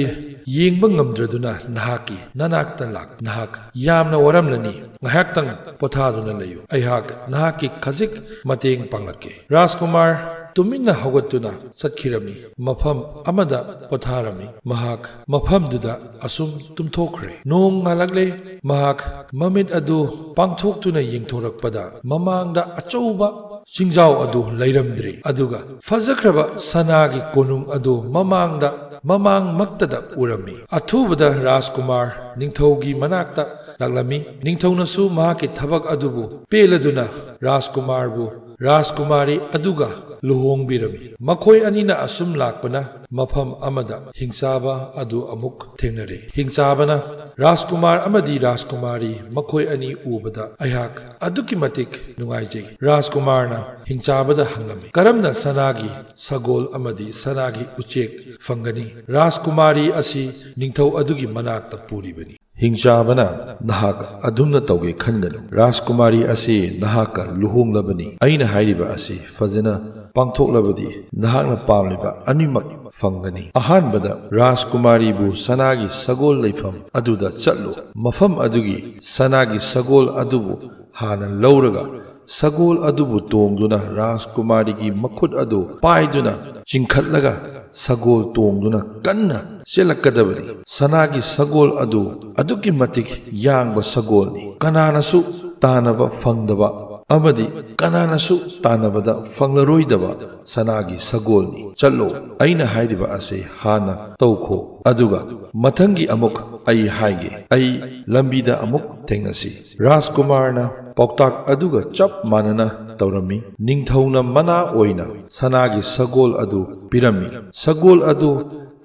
ꯌꯦꯡꯕ ꯉꯝꯗ꯭ꯔꯗꯨꯅ ꯅꯍꯥꯛꯀꯤ ꯅꯅꯥꯛꯇ ꯂꯥꯛ-, ꯅꯍꯥꯛ ꯌꯥꯝꯅ ꯋꯥꯔꯝꯂꯅꯤ꯫ ꯉꯥꯏꯍꯥꯛꯇꯪ ꯄꯣꯊꯥꯗꯨꯅ ꯂꯩꯌꯨ꯫ ꯑꯩꯍꯥꯛ ꯅꯍꯥꯛꯀꯤ ꯈꯖꯤꯛ ꯃꯇꯦꯡ ꯄꯥꯡꯂꯛꯀꯦ"꯫ ꯔꯥꯖꯀꯨꯃꯥꯔ ꯇꯨꯃꯤꯟꯅ ꯍꯧꯒꯠꯇꯨꯅ ꯆꯠꯈꯤꯔꯝꯃꯤ꯫ ꯃꯐꯝ ꯑꯃꯗ ꯄꯣꯊꯥꯔꯝꯃꯤ꯫ ꯃꯍꯥꯛ ꯃꯐꯝꯗꯨꯗ ꯑꯁꯨꯝ ꯇꯨꯝꯊꯣꯛꯈ꯭ꯔꯦ꯫ ꯅꯣꯡ ꯉꯥꯜꯂꯛꯂꯦ꯫ ꯃꯍꯥꯛ ꯃꯃꯤꯠ ꯑꯗꯨ ꯄꯥꯡꯊꯣꯛꯇꯨꯅ ꯌꯦꯡꯊꯣꯔꯛꯄꯗ ꯃꯃꯥꯡꯗ ꯑꯆꯧꯕ ꯆꯤꯡꯖꯥꯎ ꯑꯗꯨ ꯂꯩꯔꯝꯗ꯭ꯔꯤ, ꯑꯗꯨꯒ ꯐꯖꯈ꯭ꯔꯕ ꯁꯅꯥꯒꯤ ꯀꯣꯅꯨꯡ ꯑꯗꯨ ꯃꯃꯥꯡꯗ, ꯃꯃꯥꯡꯃꯛꯇꯗ ꯎꯔꯝꯃꯤ꯫ ꯑꯊꯨꯕꯗ ꯔꯥꯖꯀꯨꯃꯥꯔ ꯅꯤꯡꯊꯧꯒꯤ ꯃꯅꯥꯛꯇ ꯂꯥꯛꯂꯝꯃꯤ꯫ ꯅꯤꯡꯊꯧꯅꯁꯨ ꯃꯍꯥꯛꯀꯤ ꯊꯕꯛ ꯑꯗꯨꯕꯨ ꯄꯦꯜꯂꯗꯨꯅ ꯔꯥꯖꯀꯨꯃꯥꯔꯕꯨ ꯔꯥꯖꯀꯨꯃꯥꯔꯤ ꯑꯗꯨꯒ ꯂꯨꯍꯣꯡꯕꯤꯔꯝꯃꯤ꯫ ꯃꯈꯣꯏ ꯑꯅꯤꯅ ꯑꯁꯨꯝ ꯂꯥꯛꯄꯅ ꯃꯐꯝ ꯑꯃꯗ ꯍꯤꯡꯆꯥꯕ ꯑꯗꯨ ꯑꯃꯨꯛ ꯊꯦꯡꯅꯔꯦ꯫ ꯍꯤꯡꯆꯥꯕꯅ, "ꯔꯥꯖꯀꯨꯃꯥꯔ ꯑꯃꯗꯤ ꯔꯥꯖꯀꯨꯃꯥꯔꯤ, ꯃꯈꯣꯏ ꯑꯅꯤ ꯎꯕꯗ ꯑꯩꯍꯥꯛ ꯑꯗꯨꯛꯀꯤ ꯃꯇꯤꯛ ꯅꯨꯡꯉꯥꯏꯖꯩ꯫" ꯔꯥꯖꯀꯨꯃꯥꯔꯅ ꯍꯤꯡꯆꯥꯕꯗ ꯍꯪꯂꯝꯃꯤ, "ꯀꯔꯝꯅ ꯁꯅꯥꯒꯤ ꯁꯒꯣꯜ ꯑꯃꯗꯤ ꯁꯅꯥꯒꯤ ꯎꯆꯦꯛ ꯐꯪꯒꯅꯤ? ꯔꯥꯖꯀꯨꯃꯥꯔꯤ ꯑꯁꯤ ꯅꯤꯡꯊꯧ ꯑꯗꯨꯒꯤ ꯃꯅꯥꯛꯇ ꯄꯨꯔꯤꯕꯅꯤ꯫" ꯍꯤꯡꯆꯥꯕꯅ, "ꯅꯍꯥꯛ ꯑꯗꯨꯝꯅ ꯇꯧꯒꯦ ꯈꯟꯒꯅꯨ꯫ ꯔꯥꯖꯀꯨꯃꯥꯔꯤ ꯑꯁꯤ ꯅꯍꯥꯛꯀ ꯂꯨꯍꯣꯡꯂꯕꯅꯤ꯫ ꯑꯩꯅ ꯍꯥꯏꯔꯤꯕ ꯑꯁꯤ ꯐꯖꯅ ꯄꯥꯡꯊꯣꯛꯂꯕꯗꯤ ꯅꯍꯥꯛꯅ ꯄꯥꯝꯂꯤꯕ ꯑꯅꯤꯃꯛ ꯐꯪꯒꯅꯤ꯫ ꯑꯍꯥꯟꯕꯗ ꯔꯥꯖꯀꯨꯃꯥꯔꯤꯕꯨ ꯁꯅꯥꯒꯤ ꯁꯒꯣꯜ ꯂꯩꯐꯝ ꯑꯗꯨꯗ ꯆꯠꯂꯨ꯫ ꯃꯐꯝ ꯑꯗꯨꯒꯤ ꯁꯅꯥꯒꯤ ꯁꯒꯣꯜ ꯑꯗꯨꯕꯨ ꯍꯥꯟꯅ ꯂꯧꯔꯒ ꯁꯒꯣꯜ ꯑꯗꯨꯕꯨ ꯇꯣꯡꯗꯨꯅ ꯔꯥꯖꯀꯨꯃꯥꯔꯤꯒꯤ ꯃꯈꯨꯠ ꯑꯗꯨ ꯄꯥꯏꯗꯨꯅ ꯆꯤꯡꯈꯠꯂꯒ ꯁꯒꯣꯜ ꯇꯣꯡꯗꯨꯅ ꯀꯟꯅ ꯆꯦꯜꯂꯛꯀꯗꯕꯅꯤ꯫ ꯁꯅꯥꯒꯤ ꯁꯒꯣꯜ ꯑꯗꯨ ꯑꯗꯨꯛꯀꯤ ꯃꯇꯤꯛ ꯌꯥꯡꯕ ꯁꯒꯣꯜꯅꯤ꯫ ꯀꯅꯥꯅꯁꯨ ꯇꯥꯟꯅꯕ ꯐꯪꯗꯕ ꯑꯃꯗꯤ ꯀꯅꯥꯅꯁꯨ ꯇꯥꯟꯅꯕꯗ ꯐꯪꯂꯔꯣꯏꯗꯕ ꯁꯅꯥꯒꯤ ꯁꯒꯣꯜꯅꯤ꯫ ꯆꯠꯂꯣ, ꯑꯩꯅ ꯍꯥꯏꯔꯤꯕ ꯑꯁꯤ ꯍꯥꯟꯅ ꯇꯧꯈꯣ, ꯑꯗꯨꯒ ꯃꯊꯪꯒꯤ ꯑꯃꯨꯛ ꯑꯩ ꯍꯥꯏꯒꯦ꯫ ꯑꯩ ꯂꯝꯕꯤꯗ ꯑꯃꯨꯛ ꯊꯦꯡꯅꯁꯤ꯫" ꯔꯥꯖꯀꯨꯃꯥꯔꯅ ꯄꯥꯎꯇꯥꯛ ꯑꯗꯨꯒ ꯆꯞ ꯃꯥꯟꯅꯅ ꯇꯧꯔꯝꯃꯤ꯫ ꯅꯤꯡꯊꯧꯅ ꯃꯅꯥ ꯑꯣꯏꯅ ꯁꯅꯥꯒꯤ ꯁꯒꯣꯜ ꯑꯗꯨ ꯄꯤꯔꯝꯃꯤ꯫ ꯁꯒꯣꯜ ꯑꯗꯨ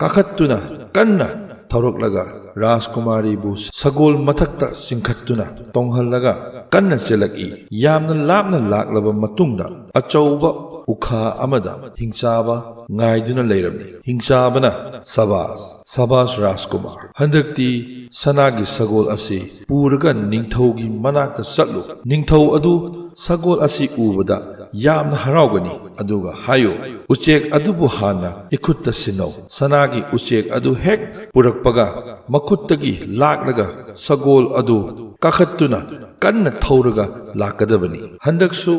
ꯀꯥꯈꯠꯇꯨꯅ ꯀꯟꯅ ꯊꯧꯔꯛꯂꯒ ꯔꯥꯖꯀꯨꯃꯥꯔꯤꯕꯨ ꯁꯒꯣꯜ ꯃꯊꯛꯇ ꯆꯤꯡꯈꯠꯇꯨꯅ ꯇꯣꯡꯍꯜꯂꯒ ꯀꯟꯅ ꯆꯦꯜꯂꯛꯏ꯫ ꯌꯥꯝꯅ ꯂꯥꯞꯅ ꯂꯥꯛꯂꯕ ꯃꯇꯨꯡꯗ ꯑꯆꯧꯕ ꯎꯈꯥ ꯑꯃꯗ ꯍꯤꯡꯆꯥꯕ ꯉꯥꯏꯗꯨꯅ ꯂꯩꯔꯝꯃꯤ꯫ ꯍꯤꯡꯆꯥꯕꯅ, "ꯁꯕꯥꯁ, ꯁꯕꯥꯁ ꯔꯥꯖꯀꯨꯃꯥꯔ꯫ ꯍꯟꯗꯛꯇꯤ ꯁꯅꯥꯒꯤ ꯁꯒꯣꯜ ꯑꯁꯤ ꯄꯨꯔꯒ ꯅꯤꯡꯊꯧꯒꯤ ꯃꯅꯥꯛꯇ ꯆꯠꯂꯨ꯫ ꯅꯤꯡꯊꯧ ꯑꯗꯨ ꯁꯒꯣꯜ ꯑꯁꯤ ꯎꯕꯗ ꯌꯥꯝꯅ ꯍꯔꯥꯎꯒꯅꯤ꯫ ꯑꯗꯨꯒ ꯍꯥꯏꯌꯨ, ꯎꯆꯦꯛ ꯑꯗꯨꯕꯨ ꯍꯥꯟꯅ ꯏꯈꯨꯠꯇ ꯁꯤꯟꯅꯧ꯫ ꯁꯅꯥꯒꯤ ꯎꯆꯦꯛ ꯑꯗꯨ ꯍꯦꯛ ꯄꯨꯔꯛꯄꯒ ꯃꯈꯨꯠꯇꯒꯤ ꯂꯥꯛꯂꯒ ꯁꯒꯣꯜ ꯑꯗꯨ ꯀꯥꯈꯠꯇꯨꯅ ꯀꯟꯅ ꯊꯧꯔꯒ ꯂꯥꯛꯀꯗꯕꯅꯤ꯫" ꯍꯟꯗꯛꯁꯨ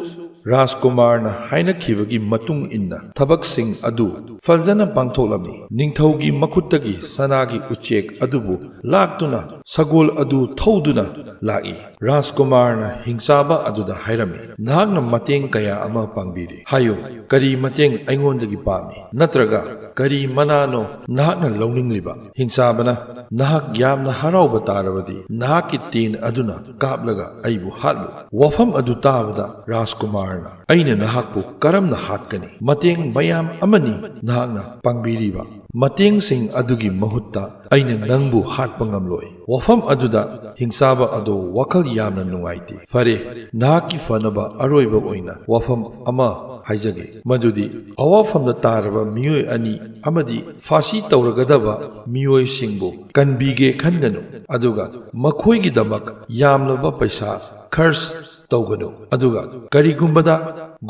ꯔꯥꯖꯀꯨꯃꯥꯔꯅ ꯍꯥꯏꯅꯈꯤꯕꯒꯤ ꯃꯇꯨꯡ ꯏꯟꯅ ꯊꯕꯛꯁꯤꯡ ꯑꯗꯨ ꯐꯖꯅ ꯄꯥꯡꯊꯣꯛꯂꯝꯃꯤ꯫ ꯅꯤꯡꯊꯧꯒꯤ ꯃꯈꯨꯠꯇꯒꯤ ꯁꯅꯥꯒꯤ ꯎꯆꯦꯛ ꯑꯗꯨꯕꯨ ꯂꯥꯛꯇꯨꯅ ꯁꯒꯣꯜ ꯑꯗꯨ ꯊꯧꯗꯨꯅ ꯂꯥꯛꯏ꯫ ꯔꯥꯖꯀꯨꯃꯥꯔꯅ ꯍꯤꯡꯆꯥꯕ ꯑꯗꯨꯗ ꯍꯥꯏꯔꯝꯃꯤ, "ꯅꯍꯥꯛꯅ ꯃꯇꯦꯡ ꯀꯌꯥ ꯑꯃ ꯄꯥꯡꯕꯤꯔꯤ꯫ ꯍꯥꯏꯌꯨ, ꯀꯔꯤ ꯃꯇꯦꯡ ꯑꯩꯉꯣꯟꯗꯒꯤ ꯄꯥꯝꯃꯤ? ꯅꯠꯇ꯭ꯔꯒ ꯀꯔꯤ ꯃꯅꯥꯅꯣ ꯅꯍꯥꯛꯅ ꯂꯧꯅꯤꯡꯂꯤꯕ?" ꯍꯤꯡꯆꯥꯕꯅ, "ꯅꯍꯥꯛ ꯌꯥꯝꯅ ꯍꯔꯥꯎꯕ ꯇꯥꯔꯕꯗꯤ ꯅꯍꯥꯛꯀꯤ ꯇꯦꯟ ꯑꯗꯨꯅ ꯀꯥꯞꯂꯒ ꯑꯩꯕꯨ ꯍꯥꯠꯂꯨ꯫" ꯋꯥꯐꯝ ꯑꯗꯨ ꯇꯥꯕꯗ ꯔꯥꯖꯀꯨꯃꯥꯔꯅ, "ꯑꯩꯅ ꯅꯍꯥꯛꯄꯨ ꯀꯔꯝꯅ ꯍꯥꯠꯀꯅꯤ? ꯃꯇꯦꯡ ꯃꯌꯥꯝ ꯑꯃꯅꯤ ꯅꯍꯥꯛꯅ ꯄꯥꯡꯕꯤꯔꯤꯕ꯫ ꯃꯇꯦꯡꯁꯤꯡ ꯑꯗꯨꯒꯤ ꯃꯍꯨꯠꯇ ꯑꯩꯅ ꯅꯪꯕꯨ ꯍꯥꯠꯄ ꯉꯝꯂꯣꯏ꯫" ꯋꯥꯐꯝ ꯑꯗꯨꯗ ꯍꯤꯡꯆꯥꯕ ꯑꯗꯣ ꯋꯥꯈꯜ ꯌꯥꯝꯅ ꯅꯨꯡꯉꯥꯏꯇꯦ꯫ "ꯐꯔꯦ, ꯅꯍꯥꯛꯀꯤ ꯐꯅꯕ ꯑꯔꯣꯏꯕ ꯑꯣꯏꯅ ꯋꯥꯐꯝ ꯑꯃ ꯍꯥꯏꯖꯒꯦ, ꯃꯗꯨꯗꯤ ꯑꯋꯥꯐꯝꯗ ꯇꯥꯔꯕ ꯃꯤꯑꯣꯏ ꯑꯅꯤ ꯑꯃꯗꯤ ꯐꯥꯁꯤ ꯇꯧꯔꯒꯗꯕ ꯃꯤꯑꯣꯏꯁꯤꯡꯕꯨ ꯀꯟꯕꯤꯒꯦ ꯈꯟꯒꯅꯨ, ꯑꯗꯨꯒ ꯃꯈꯣꯏꯒꯤꯗꯃꯛ ꯌꯥꯝꯂꯕ ꯄꯩꯁꯥ ꯈꯔꯆ ꯇꯧꯒꯅꯨ꯫ ꯑꯗꯨꯒ ꯀꯔꯤꯒꯨꯝꯕꯗ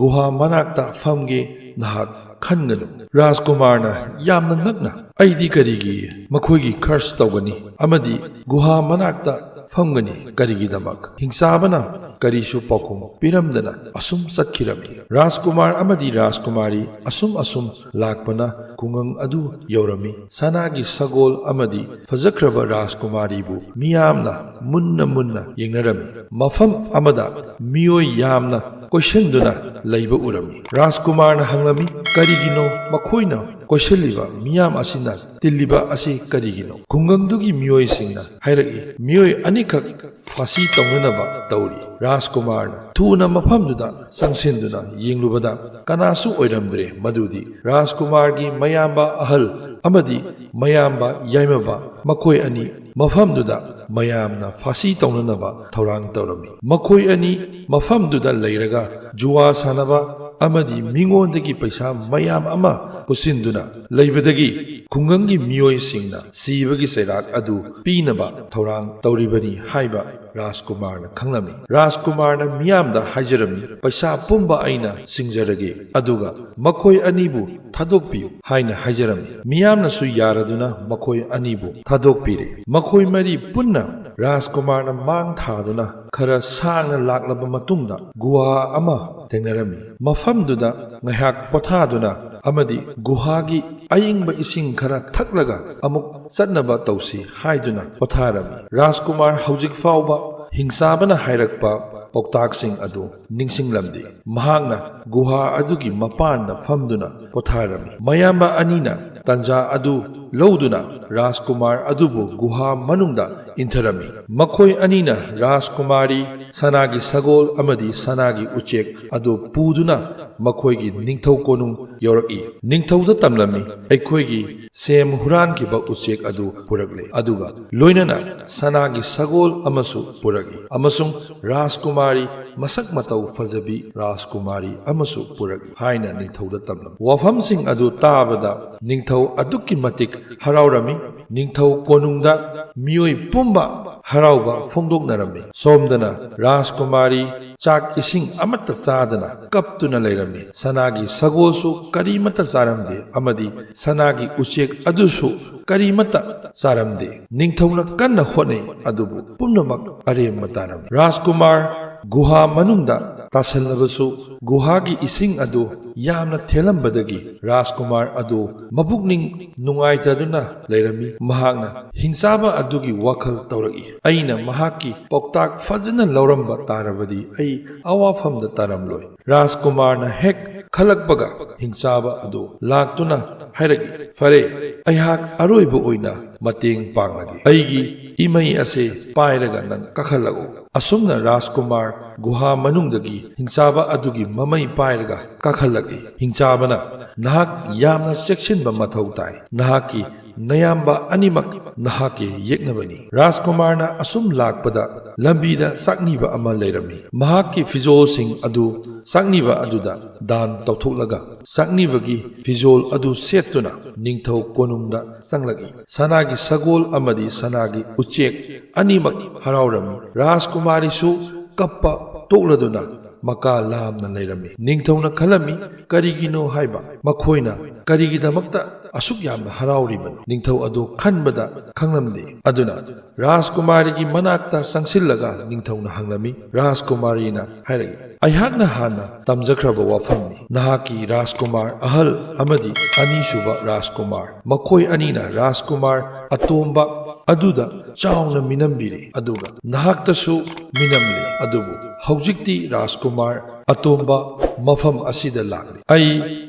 ꯒꯨꯍꯥ ꯃꯅꯥꯛꯇ ꯐꯝꯒꯦ ꯅꯍꯥꯛ ꯈꯟꯒꯅꯨ꯫" ꯔꯥꯖꯀꯨꯃꯥꯔꯅ ꯌꯥꯝꯅ ꯉꯛꯅ, "ꯑꯩꯗꯤ ꯀꯔꯤꯒꯤ ꯃꯈꯣꯏꯒꯤ ꯈꯔꯆ ꯇꯧꯒꯅꯤ ꯑꯃꯗꯤ ꯒꯨꯍꯥ ꯃꯅꯥꯛꯇ ꯐꯝꯒꯅꯤ ꯀꯔꯤꯒꯤꯗꯃꯛ?" ꯍꯤꯡꯆꯥꯕꯅ ꯀꯔꯤꯁꯨ ꯄꯥꯎꯈꯨꯝ ꯄꯤꯔꯝꯗꯅ ꯑꯁꯨꯝ ꯆꯠꯈꯤꯔꯝꯃꯤ꯫ ꯔꯥꯖꯀꯨꯃꯥꯔ ꯑꯃꯗꯤ ꯔꯥꯖꯀꯨꯃꯥꯔꯤ ꯑꯁꯨꯝ ꯑꯁꯨꯝ ꯂꯥꯛꯄꯅ ꯈꯨꯡꯒꯪ ꯑꯗꯨ ꯌꯧꯔꯝꯃꯤ꯫ ꯁꯅꯥꯒꯤ ꯁꯒꯣꯜ ꯑꯃꯗꯤ ꯐꯖꯈ꯭ꯔꯕ ꯔꯥꯖꯀꯨꯃꯥꯔꯤꯕꯨ ꯃꯤꯌꯥꯝꯅ ꯃꯨꯟꯅ ꯃꯨꯟꯅ ꯌꯦꯡꯅꯔꯝꯃꯤ꯫ ꯃꯐꯝ ꯑꯃꯗ ꯃꯤꯑꯣꯏ ꯌꯥꯝꯅ ꯀꯣꯏꯁꯤꯟꯗꯨꯅ ꯂꯩꯕ ꯎꯔꯝꯃꯤ꯫ ꯔꯥꯖꯀꯨꯃꯥꯔꯅ ꯍꯪꯂꯝꯃꯤ, "ꯀꯔꯤꯒꯤꯅꯣ ꯃꯈꯣꯏꯅ ꯀꯣꯏꯁꯤꯜꯂꯤꯕ ꯃꯤꯌꯥꯝ ꯑꯁꯤꯅ ꯇꯤꯜꯂꯤꯕ ꯑꯁꯤ ꯀꯔꯤꯒꯤꯅꯣ?" ꯈꯨꯡꯒꯪꯗꯨꯒꯤ ꯃꯤꯑꯣꯏꯁꯤꯡꯅ ꯍꯥꯏꯔꯛꯏ, "ꯃꯤꯑꯣꯏ ꯑꯅꯤꯈꯛ ꯐꯥꯁꯤ ꯇꯧꯅꯅꯕ ꯇꯧꯔꯤ꯫" ꯔꯥꯖꯀꯨꯃꯥꯔꯅ ꯊꯨꯅ ꯃꯐꯝꯗꯨꯗ ꯆꯪꯁꯤꯟꯗꯨꯅ ꯌꯦꯡꯂꯨꯕꯗ ꯀꯅꯥꯁꯨ ꯑꯣꯏꯔꯝꯗ꯭ꯔꯦ꯫ ꯃꯗꯨꯗꯤ ꯔꯥꯖꯀꯨꯃꯥꯔꯒꯤ ꯃꯌꯥꯝꯕ ꯑꯍꯜ ꯑꯃꯗꯤ ꯃꯌꯥꯝꯕ ꯌꯥꯏꯃꯕ, ꯃꯈꯣꯏ ꯑꯅꯤ ꯃꯐꯝꯗꯨꯗ ꯃꯌꯥꯝꯅ ꯐꯥꯁꯤ ꯇꯧꯅꯅꯕ ꯊꯧꯔꯥꯡ ꯇꯧꯔꯝꯃꯤ꯫ ꯃꯈꯣꯏ ꯑꯅꯤ ꯃꯐꯝꯗꯨꯗ ꯂꯩꯔꯒ ꯖꯨꯋꯥ ꯁꯥꯟꯅꯕ ꯑꯃꯗꯤ ꯃꯤꯉꯣꯟꯗꯒꯤ ꯄꯩꯁꯥ ꯃꯌꯥꯝ ꯑꯃ ꯄꯨꯁꯤꯟꯗꯨꯅ ꯂꯩꯕꯗꯒꯤ ꯈꯨꯡꯒꯪꯒꯤ ꯃꯤꯑꯣꯏꯁꯤꯡꯅ ꯁꯤꯕꯒꯤ ꯆꯩꯔꯥꯛ ꯑꯗꯨ ꯄꯤꯅꯕ ꯊꯧꯔꯥꯡ ꯇꯧꯔꯤꯕꯅꯤ ꯍꯥꯏꯕ ꯔꯥꯖꯀꯨꯃꯥꯔꯅ ꯈꯪꯂꯝꯃꯤ꯫ ꯔꯥꯖꯀꯨꯃꯥꯔꯅ ꯃꯤꯌꯥꯝꯗ ꯍꯥꯏꯖꯔꯝꯃꯤ, "ꯄꯩꯁꯥ ꯄꯨꯝꯕ ꯑꯩꯅ ꯁꯤꯡꯖꯔꯒꯦ, ꯑꯗꯨꯒ ꯃꯈꯣꯏ ꯑꯅꯤꯕꯨ ꯊꯥꯗꯣꯛꯄꯤꯌꯨ" ꯍꯥꯏꯅ ꯍꯥꯏꯖꯔꯝꯃꯤ꯫ ꯃꯤꯌꯥꯝꯅꯁꯨ ꯌꯥꯔꯗꯨꯅ ꯃꯈꯣꯏ ꯑꯅꯤꯕꯨ ꯊꯥꯗꯣꯛꯄꯤꯔꯦ꯫ ꯃꯈꯣꯏ ꯃꯔꯤ ꯄꯨꯟꯅ ꯔꯥꯖꯀꯨꯃꯥꯔꯅ ꯃꯥꯡ ꯊꯥꯗꯨꯅ ꯈꯔ ꯁꯥꯡꯅ ꯂꯥꯛꯂꯕ ꯃꯇꯨꯡꯗ ꯒꯨꯍꯥ ꯑꯃ ꯊꯦꯡꯅꯔꯝꯃꯤ꯫ ꯃꯐꯝꯗꯨꯗ ꯉꯥꯏꯍꯥꯛ ꯄꯣꯊꯥꯗꯨꯅ ꯑꯃꯗꯤ ꯒꯨꯍꯥꯒꯤ ꯑꯏꯪꯕ ꯏꯁꯤꯡ ꯈꯔ ꯊꯛꯂꯒ ꯑꯃꯨꯛ ꯆꯠꯅꯕ ꯇꯧꯁꯤ ꯍꯥꯏꯗꯨꯅ ꯄꯣꯊꯥꯔꯝꯃꯤ꯫ ꯔꯥꯖꯀꯨꯃꯥꯔ ꯍꯧꯖꯤꯛ ꯐꯥꯎꯕ ꯍꯤꯡꯆꯥꯕꯅ ꯍꯥꯏꯔꯛꯄ ꯄꯥꯎꯇꯥꯛꯁꯤꯡ ꯑꯗꯨ ꯅꯤꯡꯁꯤꯡꯂꯝꯗꯦ꯫ ꯃꯍꯥꯛꯅ ꯒꯨꯍꯥ ꯑꯗꯨꯒꯤ ꯃꯄꯥꯟꯗ ꯐꯝꯗꯨꯅ ꯄꯣꯊꯥꯔꯝꯃꯤ꯫ ꯃꯌꯥꯝꯕ ꯑꯅꯤꯅ ꯇꯟꯖꯥ ꯑꯗꯨ ꯂꯧꯗꯨꯅ ꯔꯥꯖꯀꯨꯃꯥꯔ ꯑꯗꯨꯕꯨ ꯒꯨꯍꯥ ꯃꯅꯨꯡꯗ ꯏꯟꯊꯔꯝꯃꯤ꯫ ꯃꯈꯣꯏ ꯑꯅꯤꯅ ꯔꯥꯖꯀꯨꯃꯥꯔꯤ, ꯁꯅꯥꯒꯤ ꯁꯒꯣꯜ ꯑꯃꯗꯤ ꯁꯅꯥꯒꯤ ꯎꯆꯦꯛ ꯑꯗꯨ ꯄꯨꯗꯨꯅ ꯃꯈꯣꯏꯒꯤ ꯅꯤꯡꯊꯧ ꯀꯣꯅꯨꯡ ꯌꯧꯔꯛꯏ꯫ ꯅꯤꯡꯊꯧꯗ ꯇꯝꯂꯝꯃꯤ, "ꯑꯩꯈꯣꯏꯒꯤ ꯁꯦꯝ ꯍꯨꯔꯥꯟꯈꯤꯕ ꯎꯆꯦꯛ ꯑꯗꯨ ꯄꯨꯔꯛꯂꯦ, ꯑꯗꯨꯒ ꯂꯣꯏꯅꯅ ꯁꯅꯥꯒꯤ ꯁꯒꯣꯜ ꯑꯃꯁꯨ ꯄꯨꯔꯛꯏ, ꯑꯃꯁꯨꯡ ꯔꯥꯖꯀꯨꯃꯥꯔꯤ ꯃꯁꯛ ꯃꯇꯧ ꯐꯖꯕꯤ ꯔꯥꯖꯀꯨꯃꯥꯔꯤ ꯑꯃꯁꯨ ꯄꯨꯔꯛꯏ" ꯍꯥꯏꯅ ꯅꯤꯡꯊꯧꯗ ꯇꯝꯂꯝꯃꯤ꯫ ꯋꯥꯐꯝꯁꯤꯡ ꯑꯗꯨ ꯇꯥꯕꯗ ꯅꯤꯡꯊꯧ ꯑꯗꯨꯛꯀꯤ ꯃꯇꯤꯛ ꯍꯔꯥꯎꯔꯝꯃꯤ꯫ ꯅꯤꯡꯊꯧ ꯀꯣꯅꯨꯡꯗ ꯃꯤꯑꯣꯏ ꯄꯨꯝꯕ ꯍꯔꯥꯎꯕ ꯐꯣꯡꯗꯣꯛꯅꯔꯝꯃꯤ꯫ ꯁꯣꯝꯗꯅ ꯔꯥꯖꯀꯨꯃꯥꯔꯤ ꯆꯥꯛ ꯏꯁꯤꯡ ꯑꯃꯠꯇ ꯆꯥꯗꯅ ꯀꯞꯇꯨꯅ ꯂꯩꯔꯝꯃꯤ꯫ ꯁꯅꯥꯒꯤ ꯁꯒꯣꯜꯁꯨ ꯀꯔꯤꯃꯠꯇ ꯆꯥꯔꯝꯗꯦ ꯑꯃꯗꯤ ꯁꯅꯥꯒꯤ ꯎꯆꯦꯛ ꯑꯗꯨꯁꯨ ꯀꯔꯤꯃꯠꯇ ꯆꯥꯔꯝꯗꯦ꯫ ꯅꯤꯡꯊꯧꯅ ꯀꯟꯅ ꯍꯣꯠꯅꯩ, ꯑꯗꯨꯕꯨ ꯄꯨꯝꯅꯃꯛ ꯑꯔꯦꯝꯕ ꯇꯥꯔꯝꯃꯤ꯫ ꯔꯥꯖꯀꯨꯃꯥꯔ ꯒꯨꯍꯥ ꯃꯅꯨꯡꯗ ꯇꯥꯁꯜꯂꯕꯁꯨ, ꯒꯨꯍꯥꯒꯤ ꯏꯁꯤꯡ ꯑꯗꯨ ꯌꯥꯝꯅ ꯊꯦꯜꯂꯝꯕꯗꯒꯤ ꯔꯥꯖꯀꯨꯃꯥꯔ ꯑꯗꯨ ꯃꯄꯨꯛꯅꯤꯡ ꯅꯨꯡꯉꯥꯏꯇꯗꯨꯅ ꯂꯩꯔꯝꯃꯤ꯫ ꯃꯍꯥꯛꯅ ꯍꯤꯡꯆꯥꯕ ꯑꯗꯨꯒꯤ ꯋꯥꯈꯜ ꯇꯧꯔꯛꯏ, "ꯑꯩꯅ ꯃꯍꯥꯛꯀꯤ ꯄꯥꯎꯇꯥꯛ ꯐꯖꯅ ꯂꯧꯔꯝꯕ ꯇꯥꯔꯕꯗꯤ ꯑꯩ ꯑꯋꯥꯐꯝꯗ ꯇꯥꯔꯝꯂꯣꯏ"꯫ ꯔꯥꯖꯀꯨꯃꯥꯔꯅ ꯍꯦꯛ ꯈꯜꯂꯛꯄꯒ ꯍꯤꯡꯆꯥꯕ ꯑꯗꯨ ꯂꯥꯛꯇꯨꯅ ꯍꯥꯏꯔꯛꯏ, "ꯐꯔꯦ, ꯑꯩꯍꯥꯛ ꯑꯔꯣꯏꯕ ꯑꯣꯏꯅ ꯃꯇꯦꯡ ꯄꯥꯡꯂꯒꯦ꯫ ꯑꯩꯒꯤ ꯏꯃꯩ ꯑꯁꯦ ꯄꯥꯏꯔꯒ ꯅꯪ ꯀꯥꯈꯠꯂꯛꯎ"꯫ ꯑꯁꯨꯝꯅ ꯔꯥꯖꯀꯨꯃꯥꯔ ꯒꯨꯍꯥ ꯃꯅꯨꯡꯗꯒꯤ ꯍꯤꯡꯆꯥꯕ ꯑꯗꯨꯒꯤ ꯃꯃꯩ ꯄꯥꯏꯔꯒ ꯀꯥꯈꯠꯂꯛꯏ꯫ ꯍꯤꯡꯆꯥꯕꯅ, "ꯅꯍꯥꯛ ꯌꯥꯝꯅ ꯆꯦꯛꯁꯤꯟꯕ ꯃꯊꯧ ꯇꯥꯏ꯫ ꯅꯍꯥꯛꯀꯤ ꯅꯌꯥꯝꯕ ꯑꯅꯤꯃꯛ ꯅꯍꯥꯛꯀꯤ ꯌꯦꯛꯅꯕꯅꯤ"꯫ ꯔꯥꯖꯀꯨꯃꯥꯔꯅ ꯑꯁꯨꯝ ꯂꯥꯛꯄꯗ ꯂꯝꯕꯤꯗ ꯆꯥꯛꯅꯤꯕ ꯑꯃ ꯂꯩꯔꯝꯃꯤ꯫ ꯃꯍꯥꯛꯀꯤ ꯐꯤꯖꯣꯜꯁꯤꯡ ꯑꯗꯨ ꯆꯥꯛꯅꯤꯕ ꯑꯗꯨꯗ ꯗꯥꯟ ꯇꯧꯊꯣꯛꯂꯒ ꯆꯥꯛꯅꯤꯕꯒꯤ ꯐꯤꯖꯣꯜ ꯑꯗꯨ ꯁꯦꯠꯇꯨꯅ ꯅꯤꯡꯊꯧ ꯀꯣꯅꯨꯡꯗ ꯆꯪꯂꯛꯏ꯫ ꯁꯅꯥꯒꯤ ꯁꯒꯣꯜ ꯑꯃꯗꯤ ꯁꯅꯥꯒꯤ ꯎꯆꯦꯛ ꯑꯅꯤꯃꯛ ꯍꯔꯥꯎꯔꯝꯃꯤ꯫ ꯔꯥꯖꯀꯨꯃꯥꯔꯤꯁꯨ ꯀꯞꯄ ꯇꯣꯛꯂꯗꯨꯅ ꯃꯀꯥ ꯂꯥꯝꯅ ꯂꯩꯔꯝꯃꯤ꯫ ꯅꯤꯡꯊꯧꯅ ꯈꯜꯂꯝꯃꯤ, "ꯀꯔꯤꯒꯤꯅꯣ ꯍꯥꯏꯕ? ꯃꯈꯣꯏꯅ ꯀꯔꯤꯒꯤꯗꯃꯛꯇ ꯑꯁꯨꯛ ꯌꯥꯝꯅ ꯍꯔꯥꯎꯔꯤꯕꯅꯣ?" ꯅꯤꯡꯊꯧ ꯑꯗꯨ ꯈꯟꯕꯗ ꯈꯪꯂꯝꯗꯦ꯫ ꯑꯗꯨꯅ ꯔꯥꯖꯀꯨꯃꯥꯔꯤꯒꯤ ꯃꯅꯥꯛꯇ ꯆꯪꯁꯤꯜꯂꯒ ꯅꯤꯡꯊꯧꯅ ꯍꯪꯂꯝꯃꯤ꯫ ꯔꯥꯖꯀꯨꯃꯥꯔꯤꯅ ꯍꯥꯏꯔꯛꯏ, "ꯑꯩꯍꯥꯛꯅ ꯍꯥꯟꯅ ꯇꯝꯖꯈ꯭ꯔꯕ ꯋꯥꯐꯝꯅꯤ꯫ ꯅꯍꯥꯛꯀꯤ ꯔꯥꯖꯀꯨꯃꯥꯔ ꯑꯍꯜ ꯑꯃꯗꯤ ꯑꯅꯤꯁꯨꯕ ꯔꯥꯖꯀꯨꯃꯥꯔ, ꯃꯈꯣꯏ ꯑꯅꯤꯅ ꯔꯥꯖꯀꯨꯃꯥꯔ ꯑꯇꯣꯝꯕ ꯑꯗꯨꯗ ꯆꯥꯎꯅ ꯃꯤꯅꯝꯕꯤꯔꯦ, ꯑꯗꯨꯒ ꯅꯍꯥꯛꯇꯁꯨ ꯃꯤꯅꯝꯂꯦ꯫ ꯑꯗꯨꯕꯨ ꯍꯧꯖꯤꯛꯇꯤ ꯔꯥꯖꯀꯨꯃꯥꯔ ꯑꯇꯣꯝꯕ ꯃꯐꯝ ꯑꯁꯤꯗ ꯂꯥꯛꯂꯦ꯫ ꯑꯩ